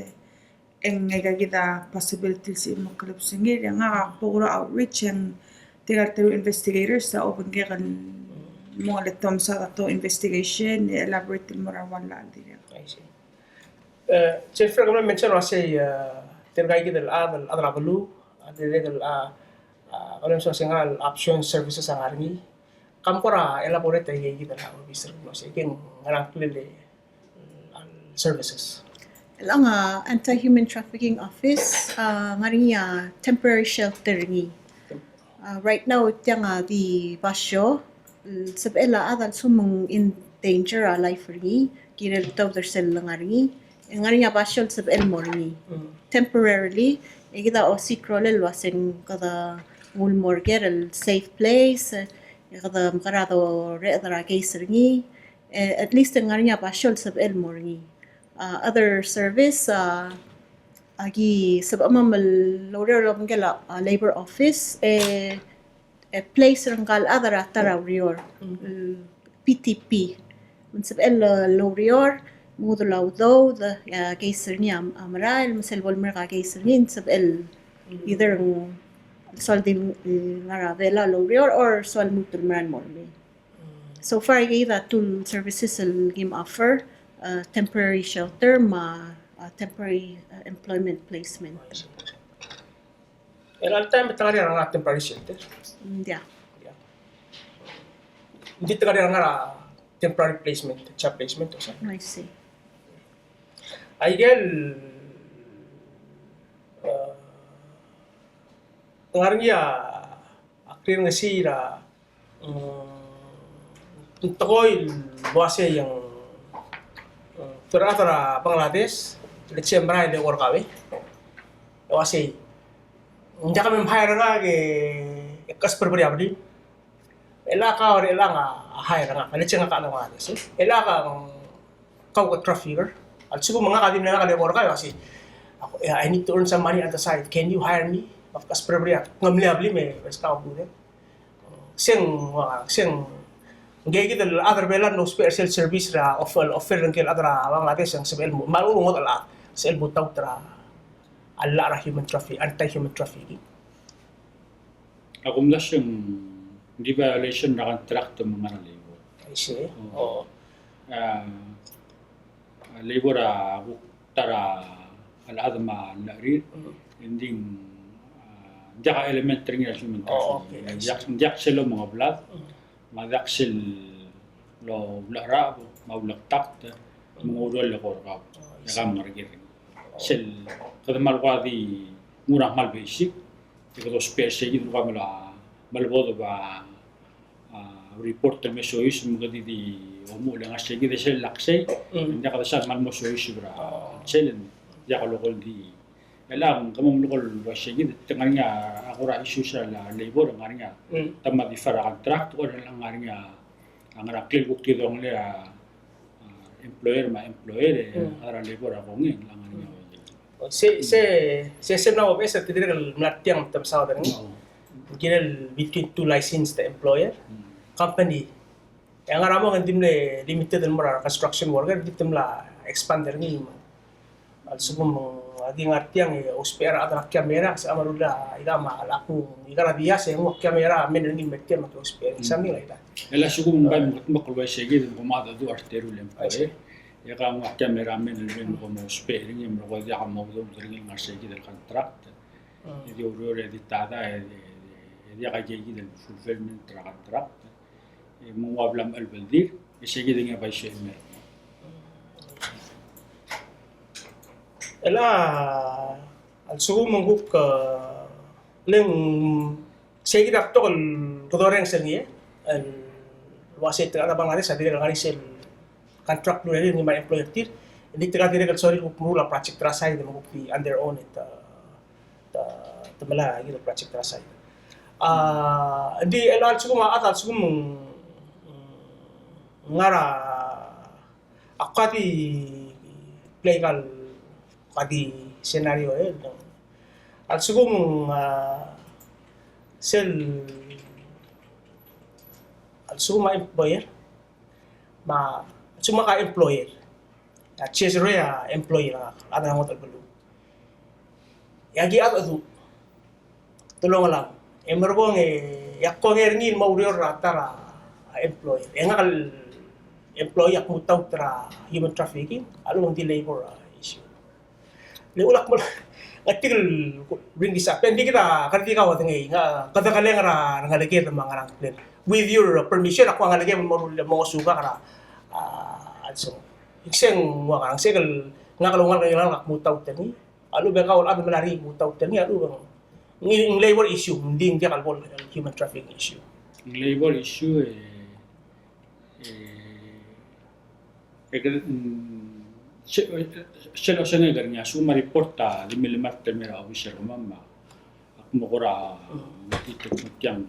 E ng aika kid a possibility el sebechem el mo klebesengir, e ngak a kbo kora outreach e ng tirka el teru el investigators a obengkek el mo ngeleked el mo mesaod a to investigation, e elaborate el mo er a ua llach el dirrek. I see. E, Jennifer, kemam mention el uasei, e, tirka kid el chad, chad er a beluu, a dirrek el, a, a, kemam mention el uasei ngera el option services a ngar er ngii. Kom kora elaborate aika kid el obis er ngii el uasei, ke ngera ngklel a services. Chelechang a Anti-Human Trafficking Office, a, ngar er ngii a temporary shelter er ngii. A, right now, tiang a di basio, el sebechel a chad a lsekum ng in danger a life er ngii, kirel tuobed er sel lengar er ngii, e ng ngar er ngii a basio el sebechel el mo er ngii. Mm. Temporarily, e kid a osiik a rolel el uasei ng kede nguu el mo er ker el safe place, e kede mekerang e doreched er a case er ngii, e, at least e ng ngar er ngii a basio el sebechel el mo er ngii. A, other service, a, aki sebechemam el oureor el obengkel a, a, labor office, e, e, place er ngka el chad er a ta er a ureor, el P T P. Me ng sebechel el, el oureor, me ng udel a udoud, e a case er ngii a, a merael, me sel bo lemerek a case er ngii, ng sebechel either ng soal di, e, ngar er a Belau el oureor, or soal lmuut el merael el mo er ngii. So far, aika kid a two services el kim offer, a, temporary shelter me a, a, temporary, a, employment placement. Chelecha el taem e te ngar er ngii a temporary shelter? Mm, yeah. Yeah. Ng di te ngar er ngii a temporary placement, job placement, o sei. I see. Aike el, a, te ngar er ngii a a klengesii er a, mm, tekoi el uasei ng, mm, te rechad er a Bangladesh, let's say, merael el eko er kau e uasei, ng diak mem hire er ngak e ke sberbrii a blim. Chelechang a, chelechang a hire er ngak, let's say ngak a Bangladesh, e. Chelechang a, mm, kau ke trafficker. A lsekum e ngak a di mle ngak el eko er kau e uasei, "Ako, yeah, I need to earn some money on the side. Can you hire me?" Me ke sberbrii a, ng mle a blim e, e ke sbedel a blim e. Sei ng, ua, sei ng, ngike kid el chad er a Belau el ousbech er sel service er a offer, offer er ngike el chad er a Bangladesh e ng sebechel el mo, me a lechub e ng ngodech el chad, sebechel el mo taut er a llach er a human traffic, anti-human trafficking. A kumdasu e ng di violation er a contract me ng ngar er a labor. I see. O. O. A, a labor a kuk ta er a chad me a llach er ngii, mm, e ng di, a, ng diak a element er ngii er a human trafficking. O, okay, I see. Ng diak, ng diak sel omengeblad, mm, me a diak sel oublecheracheb, me a ulektakt, me ng oureor el eko er kau, e ke mengereker er ngii. Sel kede kmal kora di nguu er a kmal basic, e kede ousbech er sei kid el kora mla, mla bo de ba, a, report el me soiseb me kede di omuchel e ngar sei kid e sel lak sei, mm, ng diak kede sal kmal mo soiseb er a, o, sel, ng diak loko el di Chelecha ng kemam el kora uaisei kid, te ngar er ngii a kora issues er a labor, ngar er ngii a, mm, te mla differ a contract, kora ngar er ngii a, a ngar er a klel kuk kid a ongelei a, a, employer me a employee, e, mm, a rechad er a labor a kongei, ngar er ngii a. Se, se, se, se mla obes, te dirrek el mla tiang te mesaod er ngii. Mm. Kirel between two licensed employer, mm, company. E a ngar er a mong e ng di mle limited el mo er a construction worker, di te mla expand er ngii. A lsekum a di ngar tiang e ousbech er a rechad er a camera, se a meruul a ika me a lak kuk ika er a dias e nguu a camera a mei er ngii el me tiang me ke ousbech er ngii, something like that. E a lsekum ng bai mo kutmokl el uaisei kid, ng kuk mo mengedecheduch a reteru el employer. E ke nguu a camera a mei el mei me ke mo ousbech er ngii, me ke diak a mo udoud er ngii el ngar sei kid el contract. Mm. E di oureor e di tada, e di, e di, e diak a ikei kid el fulfillment er a contract. E me ng ua bla mechelbeldir, e sei kid e ng bai sei el mei. Chelecha a lsekum ng kuk, e, le ng sei kid a betok el kede orrenges er ngii, el uasei te kede Bangladesh a dirrek el ngar er ngii sel contract el urerir er ngii me a employer er tir, e di te kede dirrek el sorir el kuk meruul a project er a side me kuk di under own it, e, te, te melai a kid el project er a side. A, ng di el a lsekum a, a lsekum ng ngar er a, a kuk di play a kuk di scenario e, a lsekum, a, sel, a lsekum a employer, me a lsekum a ka employer. A chesroi a employer a, a ngar er a ngodech el beluu. E aki cheldecheduch. Te longelam. E merekong e, e ak kongei er ngii el mo oureor er a ta er a employer. E ngak el employee ak mutaut er a human trafficking, a lechub ng di labor, a, issue. Le ulak mo, ng tirke el bring this up. E ng di kid a, kede di kau a dengei, ngak, kede keleng er a, ngeleked me a ngerang plan. With your permission, ak ua ngelekem el mo, mo ngosukak er a, a, a lsekum. Ng sei ng ua ngerang, sei kid el, ngak el oungalek er ngii el ak mutaut er ngii. A lechub e kau el chad el melai er ngii mutaut er ngii, a lechub e ng, ng labor issue, ng di, ng diak el bo el human trafficking issue. Ng labor issue, e, e, e, mm, se, sel osengek er ngii a lsekum a report a di milemalt el mei er a obis er kemam me ak mo kora, mm, metitek me tiang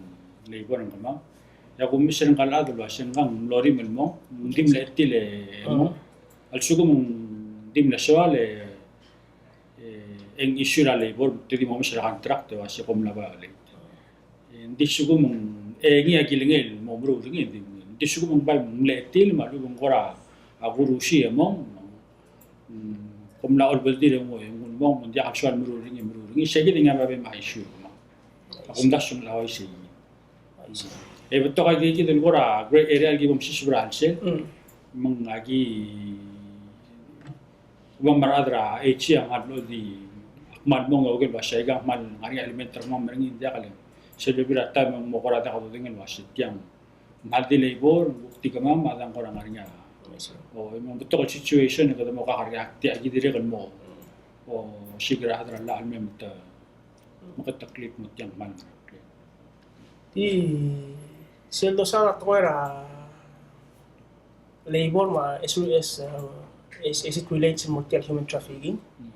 labor er kemam. E a kumes er ngka el chad el uasei ngkang mlo rim el mong, ng di mle chetil e mong. Mm. A lsekum ng di mle soal e, e, e ng issue er a labor, te di mo omes er a contract e uasei kom mla violate. E, ng di lsekum ng, e, ngii a kilengei el mo meruul er ngii, ng di, ng di lsekum ng bai mle chetil me a lechub e ng kora, a, kurusi e mong, mm, kom mla olbeldir e nguu, e nguu el mong, me ng diak el soal meruul er ngii, meruul er ngii, sei kid e ng babier me a issue, me a kumdasu el uaisei. E betok a ikei kid el kora gray area el ki bo msiseb er a chelsel. Mm. Me ng aki, me a rechad er a AG a kmal di, a kmal mong e oker el uasei a kmal ngar er ngii a element er kemam er ngii, ng diak el, sel bebil er a taem e ng mo kora diak dodengei el uasei tiang. Ng kmal di labor, ng kuk di kemam, a dang kora ngar er ngii a. O, e me ng betok el situation e kede mo kak er ngii a tia ki dirrek el mo. O, osiik er a chad er a llach el mei me te, me kede clip mo tiang kmal ngar er a. Di sel dosaod a tekoi er a labor me a as, as, uh, as, as it relates mo tia el human trafficking. Mm.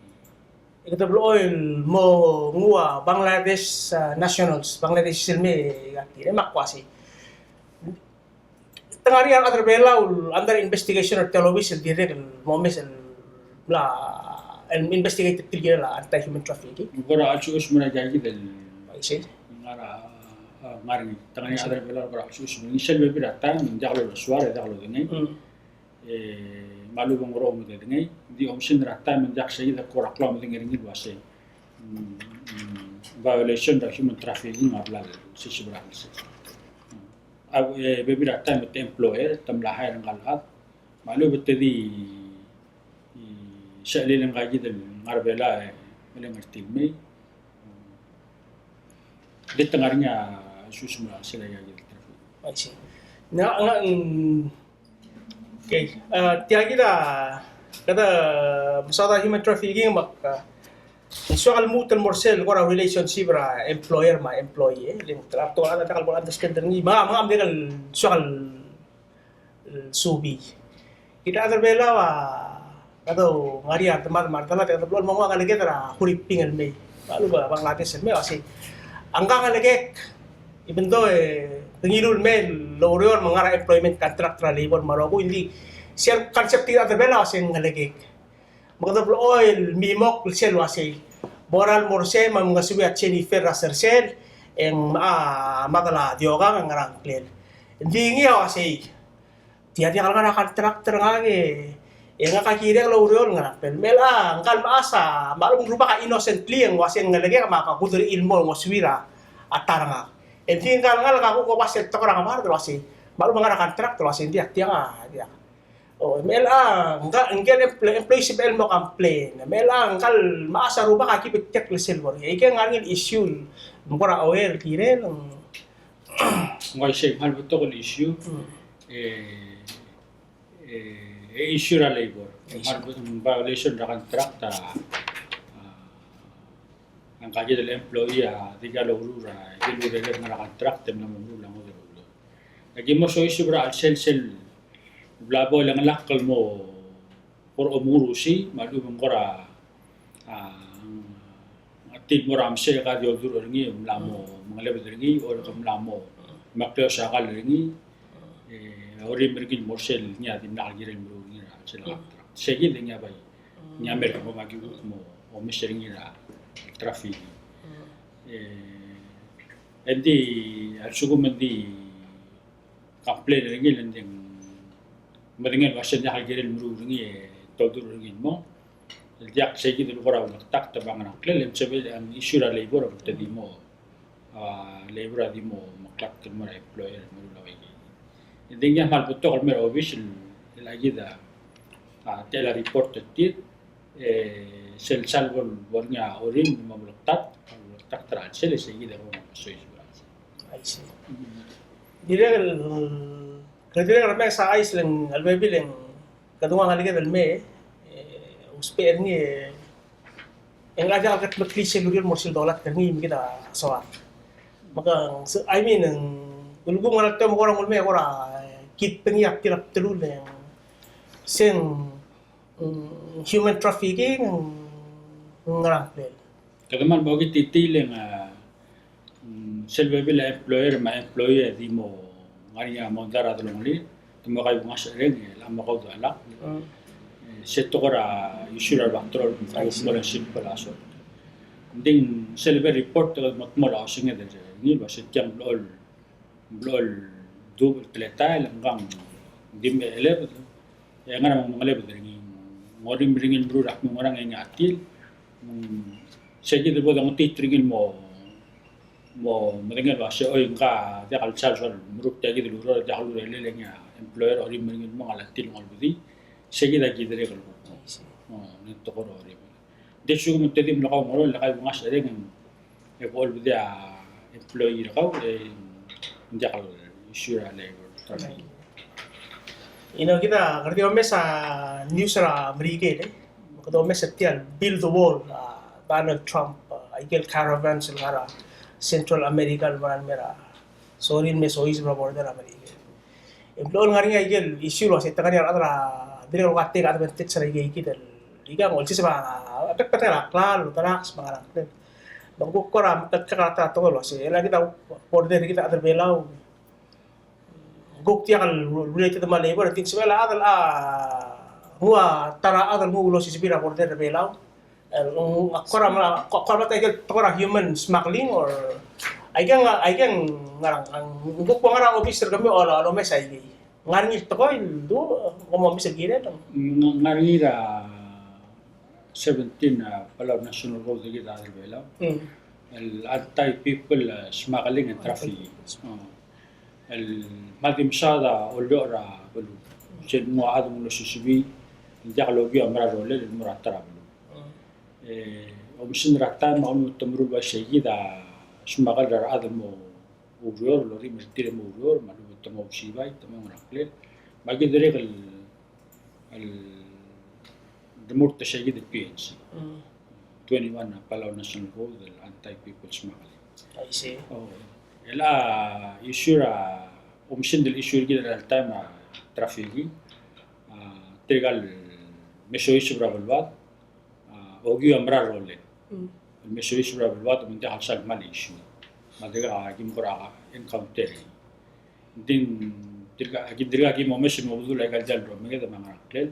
E kede blechoel mo nguu a Bangladesh, uh, nationals, Bangladesh el mei er tir, e me ak uasei. Te ngar er ngii a rechad er a Belau el under investigation er tia el obis el dirrek el mo omes el bla, el investigate er tir el kirel a anti-human trafficking. Ng kora osisiu el mera el tia kid el. Uaisei. Ngar er a, a, ngar er ngii. Te ngar er ngii a rechad er a Belau el kora osisiu el mera. Ng sel bebil er a taem, ng diak losoal, e diak lodengei. Mm. E, me a lechub e ng kora omdengei. Ng di omes er a taem, ng diak sei kid el kora klou a medengei er ngii el uasei. Mm, mm, violation er a human trafficking a bla lsiseb er a chelsel. A, e, bebil er a taem e te employer, te mla hire ngka el chad. Me a lechub e te di, e, sechelil ngka kid el ngar er a Belau e, me le ngar er tir el mei. Di te ngar er ngii a sus me a sel aika kid el traffic. I see. Ng, ng, mm, okay. A, tia kid a, kede mesaod a human trafficking me a, ng soak el lmuut el mo er sel kora relationship er a employer me a employee, e le ng kora betok el chad a diak el bo el understand er ngii, me a, me a, me a dirrek el soak el, el subii. Kid a rechad er a Belau a, Kede ngar er ngii a demad me a redelad e kede blechoel mo nguu a ngeleked er a Huriping el mei. Me a lechub e a Bangladesh el mei el uasei, a ngka ngelekek, even though e, te ngiluu el mei el oureor me ng ngar er a employment contract er a labor me a rokui, ng di sel concept er a chad er a Belau a uasei ng ngelekek. Me kede blechoel el mimokl sel uasei, bo er a lemorsei me mngesubed a Jennifer er a sersel, e ng, a, mad el diokang e ng ngar er a ngklel. Ng di ngii a uasei, tia diak el ngar er a contract er ngak e, e ngak a kirek el oureor el ngar er a ngklel. Me a ngkal mechas a, me a lechub e ng rubak a innocently e ng uasei ng ngelekek me a kuderuchir el mo ngosuir a ta er ngak. E ng di ngkal ngalek a kuk oba sel tekoi er a ngebard el uasei, me a lechub e ng ngar er a contract el uasei ng diak, tiang a diak. O, me a ngka, ngke el emple-, employee sebechel el mo complain. Me a ngkal mechas a rubak a ki betek el sel bo er ngii. Aike ng ngar er ngii el issue el mo er a oer el kirel. Ng uaisei, kmal betok el issue. Mm. E, e, e issue er a labor. Issue. Kmal betok el violation er a contract a, a, a ngka kid el employee a dikea loureor er a, ikel urerek el ngar er a contract e mla mo meruul a ngodech el ureor. Aki mo soiseb er a chelsel sel bla bo lengelakl el mo kora omengurusi, me a lechub e ng kora, a, a tir el mo er a mesa e ka di oldurech er ngii, mla mo mengelebed er ngii, or ke mla mo meklou a osakal er ngii, e, orim er ngii el mo er sel ngii a dimlak el kirel el meruul er ngii er a chelsel a contract. Sei kid e ngii a bai, ngii a mera el mo, me aki kuk mo omes er ngii er a traffic. E, e ng di, a lsekum e ng di complain er ngii el ng di medengei el uasei ng diak el kirel el meruul er ngii e te oldurech er ngii el mong. El diak, sei kid el kora ulektakl e te bang er a ngklel, e ng sebechel, a issue er a labor a te di mo, a, labor a di mo meklatk el mo er a employer el meruul a uaikei. E ng di ngii a kmal betok el mei er a obis el, el aki di a, a, techall a report er tir, e sel sal bo, bo er ngii a orim, me a ulektakl, ulektakl er a chelsel, e sei kid a bo mo soiseb er a chelsel. I see. Mm. Dirrek el, kede dirrek el mesa a chais el ng, a lebebil e ng, kede nguu a ngeleked el mei, e, ousbech er ngii, e, e ng diak el kutmeklii sel ureor el mo er sel dolatk er ngii me kid a soak. Me ke, se-, I mean, ng, ulekum ngar er a taem e kora nguu el mei, kora, e, kid er ngii a tir a bdelul, e, se ng, mm, human trafficking, ng ngar er a ngklel. Kede kmal mo kid titil e ng, a, mm, sel bebil a employer me a employee a di mo ngar er ngii a mondai er a delongelir, te mo kaiuengasech er ngii, e, el mo kaudechelakl. Mm. E, se tekoi er a issue er a patrol, I see, mo er a simple assault. Ng di sel bebil report, e kede mo dmolech a osenged er ngii el uasei tiang blechoel blechoel dubech el teletael, e ngkang di mechelebed, e ngar er a mengelebed er ngii. Ng orim er ngii el meruul a kmo ngerang e ngii a til, mm, sei kid el bo dongetit er ngii el mo, mo medengei el uasei, oi, ngka diak el sal soal meruul tia kid el ureor, diak el urerel e ngii a employer a orim er ngii el mong a le til el ngolbedii, sei kid a ki dirrek el kuk. O, ng tekoi er a orim. Ng di lsekum e te di mlo kau el meruul, le kaiuengasech er ngii e bo lobedii a employee er kau, e ng diak el issue er a labor traffic. You know, kid a, kede di omes a news er a Merikel, e. Kede omes er tia el build the wall, a, Donald Trump, a, aike el caravans el ngar er a Central America el mera el mei er a, sorir el me soiseb er a border er a Merikel. E ng blechoel ngar er ngii a ikel issue el uasei te ngar er ngii a rechad el dirrek el ua take advantage er a ikei kid el, ikang olsiseb a, a, pet, pet er a klalo, drugs, me a ngerang. Me ng kuk kora meketekek a ta er a tekoi el uasei, e le kid a border er kid a rechad er a Belau, ng kuk diak el related me a labor, e ng sebechel a chad el, a, nguu a ta er a chad el nguu el osisebii er a border er a Belau. El, mm, a kora mla, ko-, kora mla ta ikel tekoi er a human smuggling or, aike ng, aike ng ngerang, ng kuk bo ngar er a obis er kemiu a lo, a lomes aikei. Ngar er ngii el tekoi el du, kom omes el kirel. Ng-, ngar er ngii er a seventeen, a, Palau National Code er kid a rechad er a Belau. Mm. El anti-people, a, smuggling and trafficking. O. El kmal di mesaod a olioch er a beluu. Sel nguu a chad me ng osisebii, ng diak lokiu a mera el rolel el mo er a ta er a beluu. E, oumesingd er a taem a lmuut el meruul el uaisei kid a smuggle er a rechad el mo oureor, el orim er tir el mo oureor, me a lechub e te mo ousibai, te mo ngerang klel. Me aki dirrek el, el remurt er sei kid el P N C. Mm. Twenty-one, a, Palau National Code, el anti-people smuggling. I see. O, el a issue er a, oumesingd el issue er kid er a taem a trafficking, a, tirka el me soiseb er a beluad, a, okiu a mera el rolel. Mm. Me soiseb er a beluad, me ng diak el sal kmal issue. Me a dirrek a ki mo kora encounter. Ng di, dirrek a, ki dirrek a ki mo omes el mo bedul aika el diall el romeked me a ngerang klel.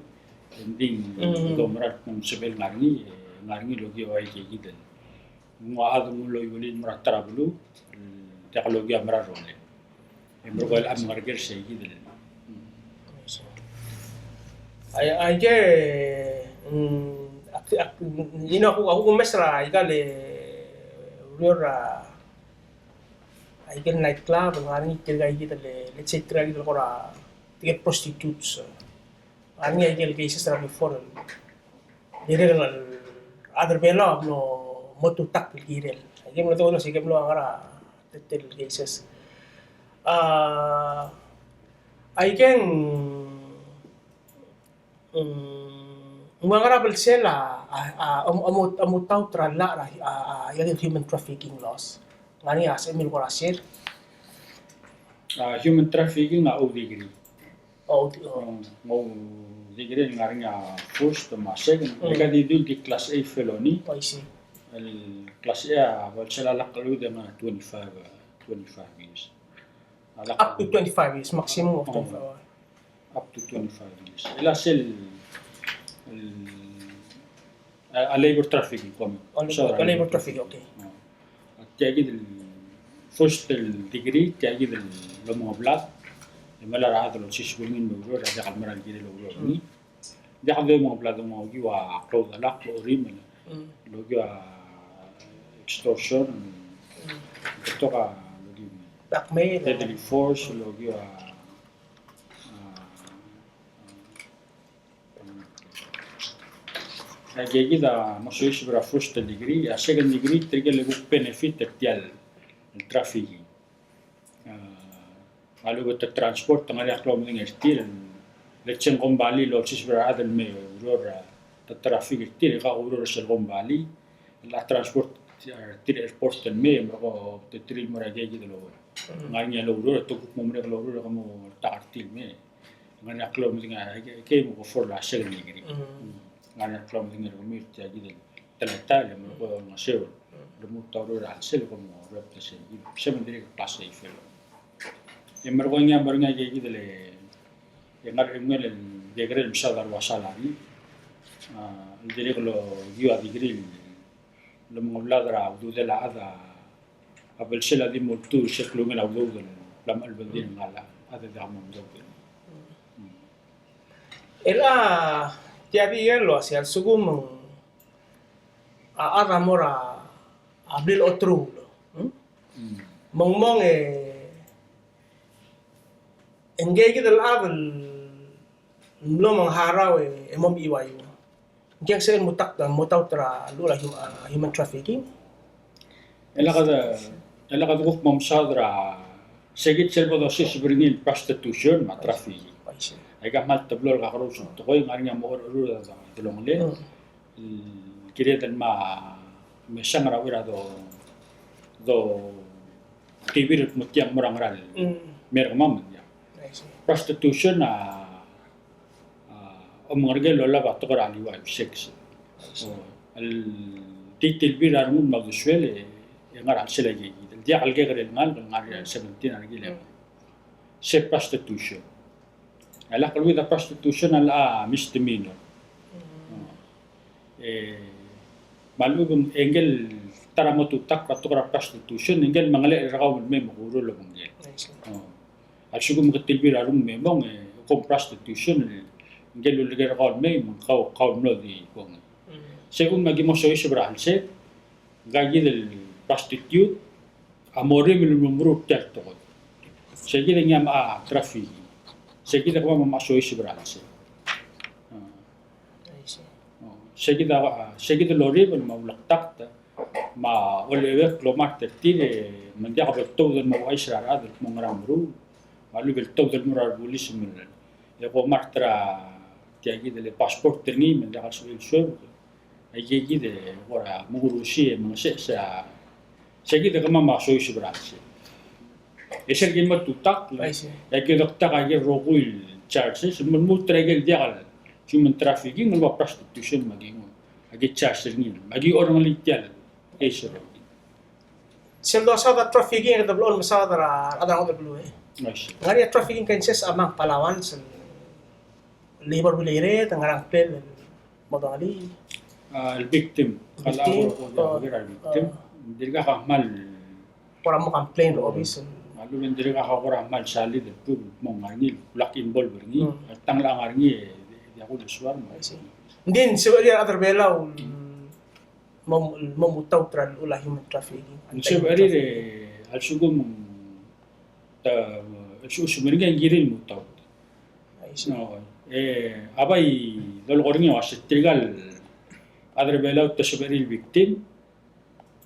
Ng di, mm, ko mera el kmo ng sebechel ngar er ngii, e, ngar er ngii el okiu aike kid el ng ua chad el nguu el oiuelii el mo er a ta er a beluu, el diak lokiu a mera el rolel. E merekong el chad el mengerker sei kid el. Ai, aike, mm, ak, ak, you know, a kuk, a kuk omes er aika el ureor er a, aike el night club, el ngar er ngii tirka kid el, let's say, tirka kid el kora, tirka el prostitutes. Ngar er ngii aike el cases er a before el Dirrek el chad er a Belau a mlo mo tutakl el kirel. Aike el mlo tutakl el kirel, aike el mlo ngar er a tetel cases. A, aike ng, mm, ng ngar er a belsel a, a, a, om, om, om, omutaut er a llach er a, a, a, a human trafficking laws. Ngar er ngii a sebechemiu el kora share. A, human trafficking a oudegree. Oh, di-, oh. Ng, ng oudegree el ngar er ngii a first me a second. Mm. Aika di dul di class A felony. Oh, I see. El class A a bo lsel a lak el udoud a twenty-five, uh, twenty-five years. A lak. Up to twenty-five years, maximum of, oh, twenty-five. Up to twenty-five years. E a sel, el, a, a labor trafficking, kom. Oh, labor, sorry, a labor trafficking, okay. Oh. Tia kid el first el degree, tia kid el omengeblad. E melai er a chad el olsiseb er ngii el oureor, a diak el mera el kirel el oureor er ngii. Diak el omengeblad, ng okiu a klou el lak, klou el orimel. Mm. Okiu a extortion. Mm. Betok a, okiu a blackmail, deadly force, okiu a, a, a, Aike kid a mo soiseb er a first degree, a second degree, tirke el kuk benefit er tia el trafficking. A, a lechub e te transport, te ngar er ngii a klou el medengei er tir, let's say ng kombalii el olsiseb er a rechad el me oureor, a, te traffic er tir, e kuk oureor er sel kombalii, el transport, a, tir er a airport el mei, me ko te tir el mo er aike kid el oureor. Mm. Ngar er ngii a loureor, te kuk mo merek el oureor, e ke mo oltak er tir el mei. Ngar er ngii a klou el medengei, aike, aike mo ko fall er a second degree. Mm. Ngar er ngii a klou el medengei er kemiu er tia kid el teletael, e merekong e olengeseu. Mm. Lmuut a ureor er a chelsel, e ko mo ruebet er sei kid. Sei me ng dirrek el class A felony. E merekong e ng ngar er ngii aike kid el, e ngar er ngii el kekerei el mesaod a rua salary. A, el dirrek el okiu a degree el omengeblad er a ududel a chad a belsel a di mo oltuu er se el klungel a udoud el mla me chelebedii el ngall a chad e diak mo medoud. Mm. El a tia di el uasei a lsekum a chad a mo er a blil oteruul. Mm? Mm. Me ng mong e Ngii kid el chad el mlo me ng harau e mo meiuaiu. Ngii a sebechel el mo tutak, mo taut er a llechul a hum-, a human trafficking. E lak de, e lak de kuk mo mesaod er a, se kid sel bo dosiik er ngii el prostitution me a trafficking. Aika kmal teblo el kakerous el tekoi, ngar er ngii a mo cherechur a delongelel. Mm. Kired el me, mesang er a uchei er a do, do, tibir el kmo tiang mo er a ngera el, mm, mer kemam, ya. I see. Prostitution a, a, omengereker el olab a tekoi er a liuai, sex. I see. O, el di tilbir a rengum me a uldesuel, e, e ngar er a chelsel a ikei kid. El diak el kekerei el ngalek, el ngar er a seventeen a rekil el. Mm. Se prostitution. A lak el with a prostitution a locha misdemeanor. Mm. E, me a lechub e ngike el ta er a mo tutakl er a tekoi er a prostitution, ngike el mengelechel er kau el mei me ke oureor el obengkel. I see. O. A lsekum ke tilbir a rengum me mong, e, kom prostitution, e, ngike el uleker er kau el mei, me kau, kau el mlo di kongei. Mm. Se kuk me aki mo soiseb er a chelsel, ngka kid el prostitute a mo ribel el mo meruul tia el tekoi. Se kid a ngii a, a, trafficking. Se kid a kemam a mo soiseb er a chelsel. A. I see. O, se kid a, a, se kid el oribel me a ulektakt, me a oleuek el omart er tir, e, me ng diak bo ltuobed el mo ouchais er a rechad el kmo ngera meruul. Me a lechub e ltuobed el mo er a rebulis me, e, ko mart er a tia kid el passport er ngii, me ng diak el sebechel el suebek. Aike kid e kora mengurusi e mengeseches a, se kid a kemam a soiseb er a chelsel. E sel ki mo tutakl, I see, e aki doktak aike el rokui el charges, me lmuut er aike el diak el, human trafficking el ua prostitution me a ki nguu. A ki charge er ngii, me a ki orrengelii tia el case er ngii. Sel dosaod a trafficking e kede blechoel mesaod er a, er a rechad er a beluu. Ngar er ngii a trafficking cases among Palauans el labor bill er a, te ngar er a ngklel el mo dongelii. A, el victim. Victim. Kala ko, ko, a, victim. Dirkak a kmal kora mo complain er a obis. Me a lechub e ng dirkak a kora kmal salid el proof el kmo ng ngar er ngii el kulak involve er ngii. Mm. A tang el ngar er ngii e, e, diak kulesuar me. I see. Ng di ng sebechir a rechad er a Belau el mo, mo mutaut er a llechul a human trafficking. Ng sebechir e a lsekum ng ta, e, lsekum ng kirir el mutaut. I see. No, e, a bai dolekoi er ngii a uase tirka el chad er a Belau te sebechir el victim,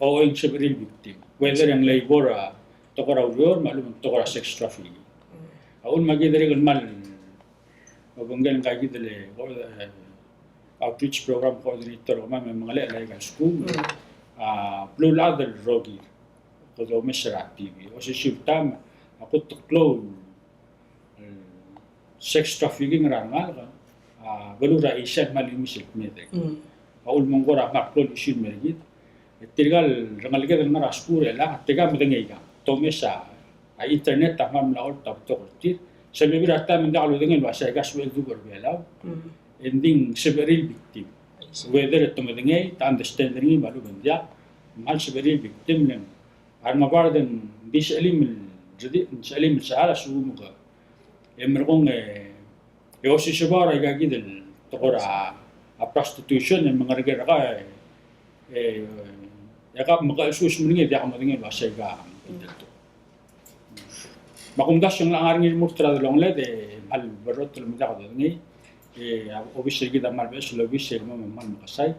o ng sebechir el victim. Whether ng labor, a, tekoi er a ureor, me a lechub e ng tekoi er a sex trafficking. Mm. A uchul me a ki dirrek el kmal obengkel ngka kid el, e, outreach program coordinator, kemam me mengelechel aika el skuul. Mm. A, beluulechad el rokir. Kede omes er a T V. Osisiu el taem, a kot el klou el sex trafficking er a rengalek, a, beluu er a Asia a kmal imis el kmedek. Mm. A uchul me ng kora kmal klou el issue el mer kid. E tirka el rengeleked el ngar er a skuul er chelechang, tirka a medengei kang. Te omes a, a internet a kmal mla oltak a betok er tir. Sel bebil er a taem e ng diak lodengei el uase aika a sebechel el dubech er a Belau. Mm. E ng di ng sebechir el victim. I see. Whether te medengei, te understand er ngii me a lechub e ng diak, me ng sebechir el victim le ng a rengebard e ng di sechelim el, di sechelim el sechal a lsekum ke, e merekong e, e osisebau er aika kid el tekoi er a, a prostitution e mengereker er kau e, e, e ke mekesus me ng diak modengei el uase aika kid el tekoi. Me a kumdasu e ng locha ngar er ngii el mo er a delongeled e kmal berrotel me ng diak dodengei, e a obis er kid a kmal beches el obis e kemam a kmal mekesai.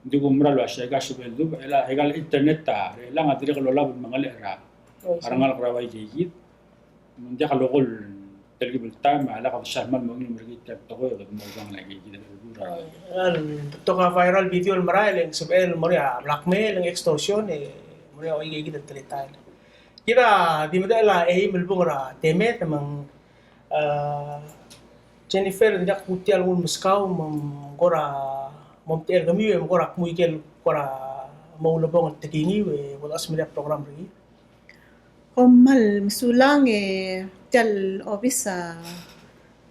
Ng di kumerang el uase aika a sebechel el dubech, e le aika el internet a, er chelechang a dirrek el olab el mengelechel er a, a rengalek er a ua ikei kid. Me ng diak loko el telkib el taem, a lak desai kmal mo ngii el mer kid tia el tekoi e kede mo obang el ikei kid el beluu er a. Ng betok a viral video el merael e ng sebechel el mo er ngii a blackmail, ng extortion, e mo er ngii a ua ikei kid el teletael. Kid a di medechel a eim el bung er a temed, me ng, a, Jennifer, ng diak kuk tia el nguu el meskau, me ng kora mo omtechei er kemiu, e me kora kmu ikel kora mo ulebongel el tekingiu, e bo dechesmerii a program er ngii. Kom kmal mesulang, e tia el obis a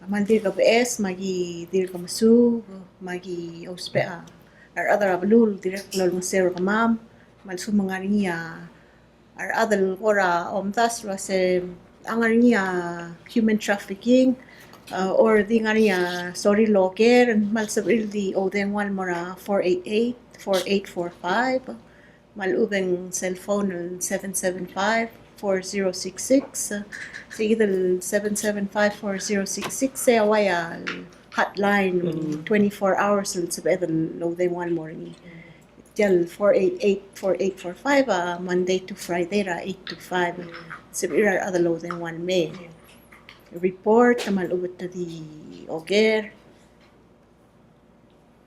kmal dirk beches, me aki dirk mesuk, me aki ousbech a rechad er a beluu el dirrek el olengeseu er kemam, me a lsekum ng ngar er ngii a a rechad el kora omdasu el uase a ngar er ngii a human trafficking, a, or di ngar er ngii a sorir el oker, e ng kmal sebechir el di oudengua el mo er a four eight eight, four eight four five, me a lechub e ng cell phone el seven seven five, four zero six six, se kid el seven seven five, four zero six six, se a ua ia el hotline, mm, twenty-four hours el sebeched el oudengua el mo er ngii. Tia el four eight eight, four eight four five, a, Monday to Friday er a eight to five. Sebechir a rechad el oudengua el mei report, me a lechub e te di oker.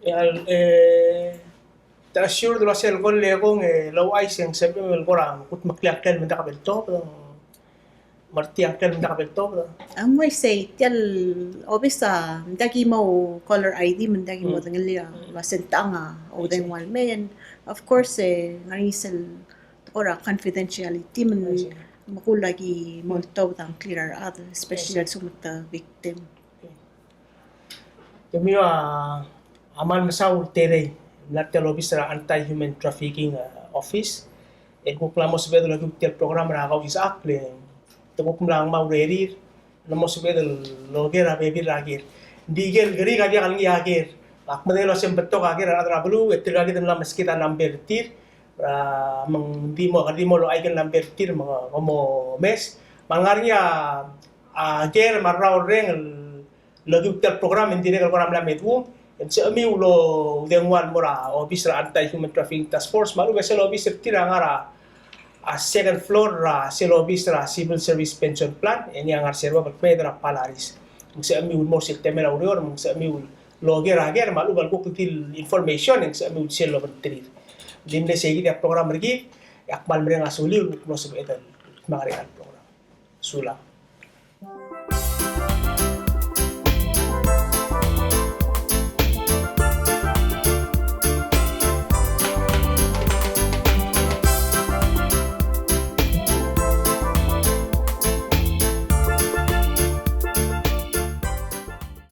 Ia, e, te assure el uase el kol lekong e louchais e ng sebechem el kora kutmeklii a ngklel me ng diak bo el tobed, me a tia el ngklel me ng diak bo el tobed. Ng uaisei, tia el obis a, ng diak ki mo caller I D, me ng diak ki mo, mm, dengelii el uase ng tang a oudengua el mei. Of course, e, ng ngar er ngii sel tekoi er a confidentiality, me ng, me ng kuk aki mo oltobed a ngklir a rechad, especially a lsekum te victim. Kemiu a, a kmal mesaul el terei el mla er tia el obis er a Anti-Human Trafficking, a, Office. E kuk mla mo sebeched el okiu tia el program er a Kausisechakl e te kuk mla ngmai a urerir el mo sebeched el oker a bebil er a ker. Ng di ikel kerik a diak el ngii a ker. Ak medengei el uase ng betok a ker a rechad er a beluu, e tirka kid a mla meskid a number er tir, a, me ng di mo, di mo locha ikel number er tir me kom mo omes. Me a lengar er ngii a, a ker me a rrau el reng el lokiu tia el program e ng dirrek el kora mla me duum, e ng sebechemiu el oudengua el mo er a obis er a Anti-Human Trafficking Task Force, me a lechub e sel obis er tir a ngar er a, a, second floor er a sel obis er a Civil Service Pension Plan, e ngii a ngar er sel bab el kmeed er a Palaris. Me ng sebechemiu el mo er sel temel a ureor, me ng sebechemiu el oker a ker, me a lechub e a lekuk di el information, e ng sebechemiu el sel obengterir. Di mle seikid a program er kid, e ak kmal mereng a suliu el kuk mlo sebeched el dmak er aika el program. Sulang.